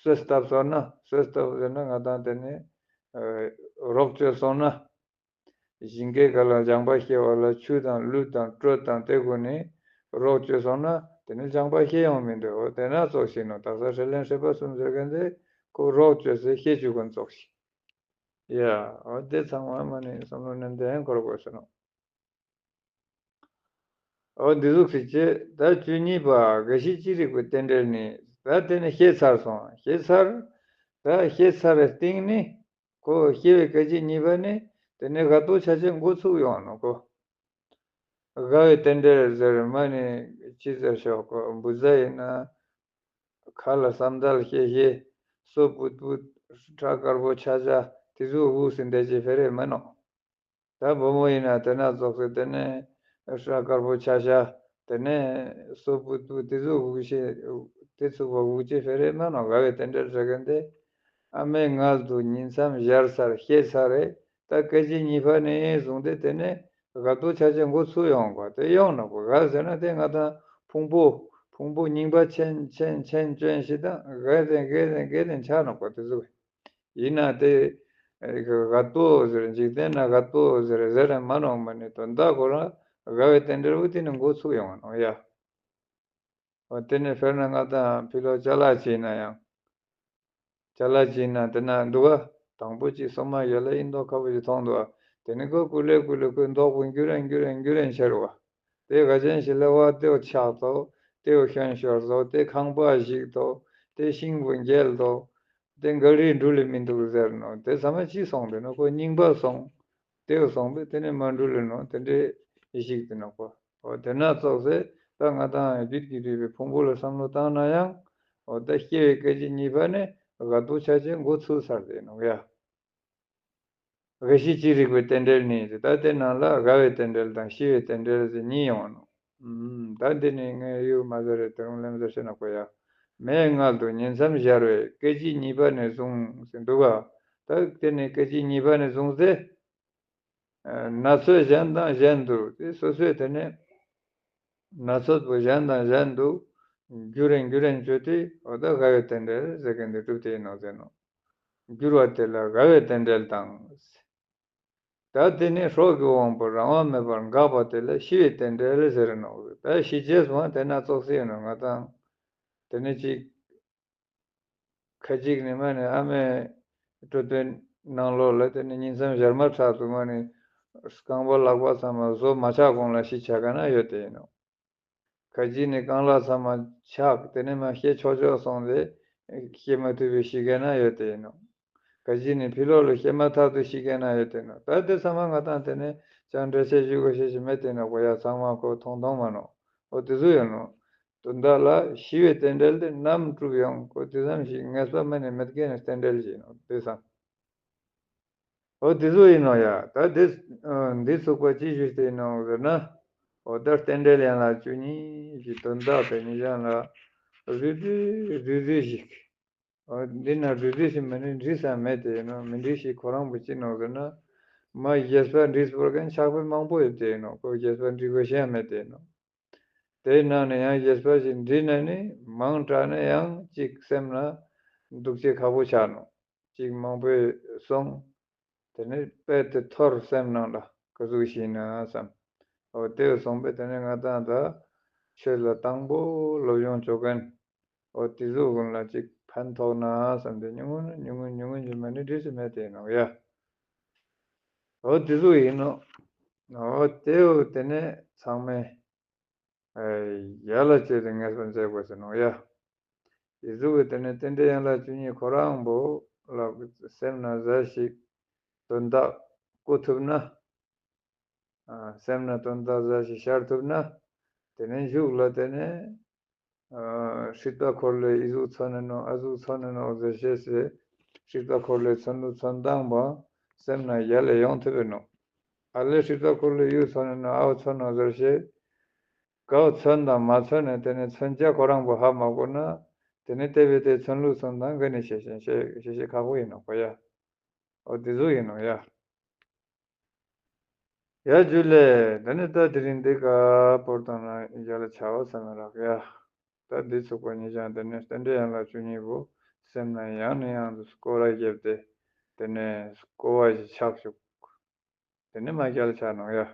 གསོས་བཏབ་སོང་ན། གསོས་བཏབ་ཟེར་ན་ང་དང་དེ་ནས་རོགས་བཅོས་སོང་ན། ཞིང་ཁའི་ཁ་ལ་ལྗང་པ་སྐྱེ་བ་ལ་ཆུ་དང་ལུད་དང་དྲོད་དང་དེ་ཀུན་ནས་རོགས་བཅོས་སོང་ན་དེ་ནི་ལྗང་པ་སྐྱེ་ཡོང་མི་འདུག། འོ་དེ་ན་ཙོགས་ཤིག་ནོག། དག་ས་སྲེད་ལེན་སྲེད་པ་གསུམ་ཟེར་མཁན་དེ་ཁོ་རོགས་བཅོས་སའི་ཤེས་བཅུག་མཁན་ཙོགས་ཤིག། ཡ། འོ་དེ་ཚང་མ་མ་ནི་བསམ་བློ་ནན་ཏན་འཁོར་དགོས་ཟེར་ནོག། འོ་འདི་ཟུག་ཟེར་བྱས་ད་བཅུ་གཉིས་པ་རྒ་ཤི་ཅི་རིགས་པའི་རྟེན་འབྲེལ་ནི། ད་དེ་ནི་ཤེས་ཚར་སོང་། ཤེས་ཚར། ད་ཤེས་ཚར་བའི་སྟེང་ནི། ཁོ་ཤེས་པའི་སྐད་ཅིག་གཉིས་པ་ནི་དེ་ནས་དགག་རྟོག་བྱ་བྱེད་འགོ་ཚུགས་ཡོང་ནོག་གོ། དགག་པའི་རྟེན་འབྲེལ་ཟེར་མ་ནི་ཅི་ཟེར་ཤོག་གོ། འབུ་ཚ་ཡིན་ན་ཁ་ལ་སམ་དལ་ཤེ་ཤེ། སོ་པུད་པུད། སྐྲ་དཀར་པོ་ཆ་ཆ། དེ་ཚོ་འུག་སེ་འདེད་ཅེས་ཕེ་རེ་མེད་ནོག། ད་བུ་མོ་ཡིན་ན་དེ་ན་ཙོགས་སེ་དེ་ནས་སྐྲ་དཀར་པོ་ཆ་ཆ། དེ་ནས་སོ་པུད་པུད་དེ་ཚོ་འུག་ཤེ། དེ་ཚོ་བ་འུག་ཅེས་ཕེ་རེ་མེད་ནོག། དགག་པའི་རྟེན་འབྲེལ་ཟེར་མཁན་དེ། ཨ་མའི་མངལ་དུ་ཉིང་མཚམས་སྦྱར་ཚར། ཤེས་ཚར་རེད། ད་སྐད་ཅིག་གཉིས་པ་ནས་བཟུང་སྟེ་དེ་ནས་དགག་རྟོག་བྱ་བྱེད་འགོ་ཚུགས་ཡོང་གོ། དེ་ཡོང་ནོག་གོ། དགག་ཟེར་ན་དེ་ང་དང་ཕུང་པོ། ཕུང་པོ་རྙིང་པ་ཆེན་ཆེན་ཆེན་ཅན་ཞིག་དང་དགག་དེ་དགག་དེ་དགག་དེ་ཆགས་ནོག་གོ། དེ་ཚོ་ཡིན་ན་དེ་དགག་རྟོག་ཟེར། འཇིག་རྟེན་ན་དགག་རྟོག་ཟེར་ཟེར་མ་ནོག། མ་ནི་དོན་དག་ཁོ་རང་དགག་པའི་རྟེན་འབྲེལ་བོ་དེ་ནས་འགོ་ཚུགས་ཡོང་ནོག་ཡ། འོ་དེ་ནས་དཔེར་ན་ང་དང་ཕི་ལོག་ཅ་ལག་ཅིག་ཡིན་ན་ཡང་། ཅ་ལག་ཅིག་ཡིན་ན་དེ་ན་འདུག་ག། དང་པོ་ཅིག་སོ་མ་ཡོད་ལ་ཡིན་མདོག་ཁ་པོ་ཅིག་མཐོང་འདུག་ག། དེ་ནས་ཁོ་ཀུ་ལེ་ཀུ་ལེ་ཁོའི་མདོག་པོ་འགྱུར་རན་འགྱུར་རན་འགྱུར་རན་ཆགས་འགྲོ་ག། དེ་ག་ཅན་ཞིག་ལ་བ་དེའོ་ཆག་འདུག། དེའོ་ཤོན་ཤོར་འདུག། དེ་ཁང་པ་བཤིག་འདུག། དེ་ཤིང་བུ་འགྱེལ་འདུག། དེ་ག་རི་འགྲུལ་ལེ་མི་འདུག་ཟེར་ནོག། དེ་ཚང་མ་ཅི་སོང་དེ་ནོག། ཁོ་རྙིང་པ་སོང་། དེའོ་སོང་པས་དེ་ནས་མ་འགྲུལ་ལེ་ནོག། དེ་འདྲའི་ཡེ་ཤེས་དེ་ནོག་པ། འོ་དེ་ན་ཙོགས་སེ་ ད་ང་དང་རྒྱུད་ཀྱིས་བསྡུས་པའི་ཕུང་པོ་ལ་བསམ་བློ་བཏང་ན་ཡང་། འོ་ད་སྐྱེ་བའི་སྐད་ཅིག་གཉིས་པ་ནས་དགག་སྒྲུབ་ཆ་ཆེན་འགོ་ཚུགས་ཚར་ཏེ་ནོག་ཡ། དགག་གཞི་ཅི་རིགས་པའི་རྟེན་འབྲེལ་ནི་ཟེར། ད་དེ་ནང་ལ་དགག་པའི་རྟེན་འབྲེལ་དང་ཞི་བའི་རྟེན་འབྲེལ་ཟེར་གཉིས་ཡོང་ནོག་ཨུམ། ད་འདི་ནི་ངས་ཡུལ་མ་ཟེར་རེད། དེ་རུང་ལན་ཟེར་ཤེས་ན་གོ་ཡ། མའི་མངལ་དུ་ཉིང་མཚམས་སྦྱར་བའི་སྐད་ཅིག་གཉིས་པ་ནས་བཟུང་ཟེར་འདུག་ག་ད་དེ་ནི་སྐད་ཅིག་གཉིས་པ་ནས་བཟུང་སྟེ། ཨ་ན་ཚོད་གཞན་དང་གཞན་དུ་དེ་སོ་སོའི་དེ་ནས་ན་ཚོད་པོ་གཞན་དང་གཞན་དུ་འགྱུར་རིང་འགྱུར་རིང་བྱོས་ཏེ། འོ་ད་དགག་པའི་རྟེན་འབྲེལ་ཟེར་མཁན་དེ་གྲུབ་སྟེ་ཡིན་ནོག་ཟེར་ནོག་འགྱུར་བ་དེ་ལ་དགག་པའི་རྟེན་འབྲེལ་དང་། ད་དེ་ནི་སྲོག་གི་དབང་པོ་རང་དབང་མེད་པར་འགག་པ་དེ་ལ་ཤི་བའི་རྟེན་འབྲེལ་ཟེར་ནོག་ད་ཤི་རྗེས་སུའང་དེ་ན་ཙོགས་སེ་ཡིན་ནོག་ང་དང་དེ་ནི་ཅིག་ཁ་ཅིག་ནི་མ་ནི་ཨ་མའི་གྲོད་པའི་ནང་ལོགས་ལ་དེ་ནི་ཉིང་མཚམས་སྦྱར་མ་ཐག་ཏུ་མ་ནི་རྐང་པ་ལག་པ་ཚང་མ་བཟོ་མ་ཆགས་གོང་ལ་ཤི་ཆ་ག་ན་ཡོད་དེ་ཡིན་ནོག་ཁ་ཅིག་ནི་རྐང་ལག་ཚང་མ་ཆག་དེ་ནས་མ་སྐྱེ་ཆོག་ཆོག་སོང་སྟེ་སྐྱེ་མ་ཐུབ་པའི་ཤི་མཁན་ཡང་ཡོད་དེ་ཡིན་ནོག་ཁ་ཅིག་ནི་ཕྱི་ལོགས་ལ་སྐྱེ་མ་ཐག་ཏུ་ཤི་མཁན་ཡང་ཡོད་དེ་ཡིན་ནོག་ད་དེ་ཚང་མ་ང་དང་དེ་ནས་ཅང་འགྲེལ་བཤད་ཞུ་དགོས་ཤེས་ཞིག་མེད་དེ་ཡིན་ནོག་གོ་ཡ། ཚང་མ་ཁོ་མཐོང་མཐོང་མ་ནོག་འོ་དེ་ཚོ་ཡིན་ནོག་དོན་དག་ལ་ཤི་བའི་རྟེན་འབྲེལ་དེ་ནམ་གྲུབ་ཡང་ཁོ་དེ་ཙམ་ཞིག་ངེས་པ་མ་ནི་མེད་མཁན་ནི་རྟེན་འབྲེལ་ཞིག་ཡིན་ནོག་དེ་ཚང་། འོ་དེ་ཚོ་ཡིན་ནོག་ཡ། ད་དེ་འདི་ཚུགས་པ་ཅི་ཞུས་ཏེ་ཡིན་ནོག་ཟེར་ན། འོ་ད་རྟེན་འབྲེལ་ཡན་ལག་བཅུ་གཉིས་ཀྱི་དོན་དག་དེ་ཉིད་ཀྱང་ལ་རུས་རུས་རུས་རུས་ཤིག་འོ་འདི་ན་རུས་རུས་ཤིག་མི་འདྲི་འདྲི་ས་མེད་དེ་ཡིན་ནོག་མི་འདྲི་ཤིག་ཁོ་རང་པོ་ཅི་ནོག་ཟེར་ན། མ་རྒྱས་པ་འདྲི་བར་མཁན་ཆགས་པའི་མང་པོ་ཡོད་དེ་ཡིན་ནོག་ཁོ་རྒྱས་པ་འདྲི་དགོས་ཤེས་མེད་དེ་ཡིན་ནོག་དེའི་ནང་ནས་ཡང་རྒྱས་པ་ཞིག་འདྲི་ན་ནི་མང་དྲགས་ན་ཡང་ཅིག་སེམས་ལ་འདུག་སེ་ཁག་པོ་ཆགས་ནོག་ཅིག་མང་པོས་གསུངས། དེ་ནས་དཔེ་དེ་འཐོར་སེམས་ནང་ལ་ག་ཟུག་ཞིག་ཡིན་ན་བསམ། འོ་དེ་གསུངས་པས་དེ་ནས་ང་དང་ད་ཆོས་ལ་དང་པོ་སློབ་སྦྱོང་བྱོ་མཁན། འོ་དེ་ཚོ་ཀུན་ལ་ཅིག་ཕན་ཐོགས་ན་བསམ་སྟེ་ཉུང་ངུ་ཉུང་ངུ་ཉུང་ངུ་ཉུང་ངུ་མ་ནི་འདྲི་ས་མེད་དེ་ཡིན་ནོག་ཡ། འོ་དེ་ཚོ་ཡིན་ནོག་འོ་དེ་འོ་དེ་ནས་ཚང་མས་ཡར་ལ་བཅོས་ཏེ་ངེས་པར་མཛད་དགོས་ཟེར་ནོག་ཡ། དེ་ཚོ་གི་དེ་ནས་རྟེན་འབྲེལ་ཡན་ལག་བཅུ་གཉིས་ཁོ་རང་པོ་ལ་སེམས་ན་ཟ་ཞིག་དོན་དག་བཀོད་ཐུབ་ན། ཨ་སེམས་ན་དོན་དག་ཟ་ཞིག་ཤར་ཐུབ་ན། དེ་ནས་མཇུག་ལ་དེ་ནས་ཨ་སྲིད་པ་འཁོར་ལོས་ཨི་ཟུག་མཚོན་ནི་ནོག་ཨ་ཟུག་མཚོན་ནི་ནོག་ཟེར་ཤེས་སེ། སྲིད་པ་འཁོར་ལོའི་མཚོན་ལུགས་མཚོན་སྟངས་པོ་སེམས་ན་ཡར་ལ་ཡོང་ཐུབ་པས་ནོག་ཨ་ལས་སྲིད་པ་འཁོར་ལོས་ཡུག་མཚོན་ནི་ནོག་ཨའོ་མཚོན་ནོག་ཟེར་ཤེས། གའོ་མཚོན་དང་མ་མཚོན་ནས་དེ་ནས་མཚོན་བྱ་ཁོ་རང་པོ་ཧ་མ་གོ་ན། དེ་ནས་དེ་བས་དེ་མཚོན་ལུགས་མཚོན་སྟངས་ག་ནས་ཤེས་ཤེས་ཤེས་ཤེས་ཤེས་ཁག་པོ་ཡིན་ནོག་གོ་ཡ། འོ་དེ་ཟུག་ཡིན་ནོག་ཡ། ཡ་ཇུ་ལེ། ད་ནི་ད་དེ་རིང་འདི་ག་པོར་བཏང་ན་རྒྱ་ལ་ཆ་བ་ས་མ་རག་ཡ། ད་འདི་ཚུགས་པ་ཉིད་ཀྱང་དེ་ནས་རྟེན་འབྲེལ་ཡན་ལག་བཅུ་གཉིས་པོ་སེམས་ན་ཡང་ནས་ཡང་དུ་སྐོར་ར་བརྒྱབ་སྟེ། དེ་ནས་སྐོར་བ་ཞིག་ཆགས་བཅུག་དེ་ནས་མ་རྒྱ་ལ་ཆ་ནོག་ཡ།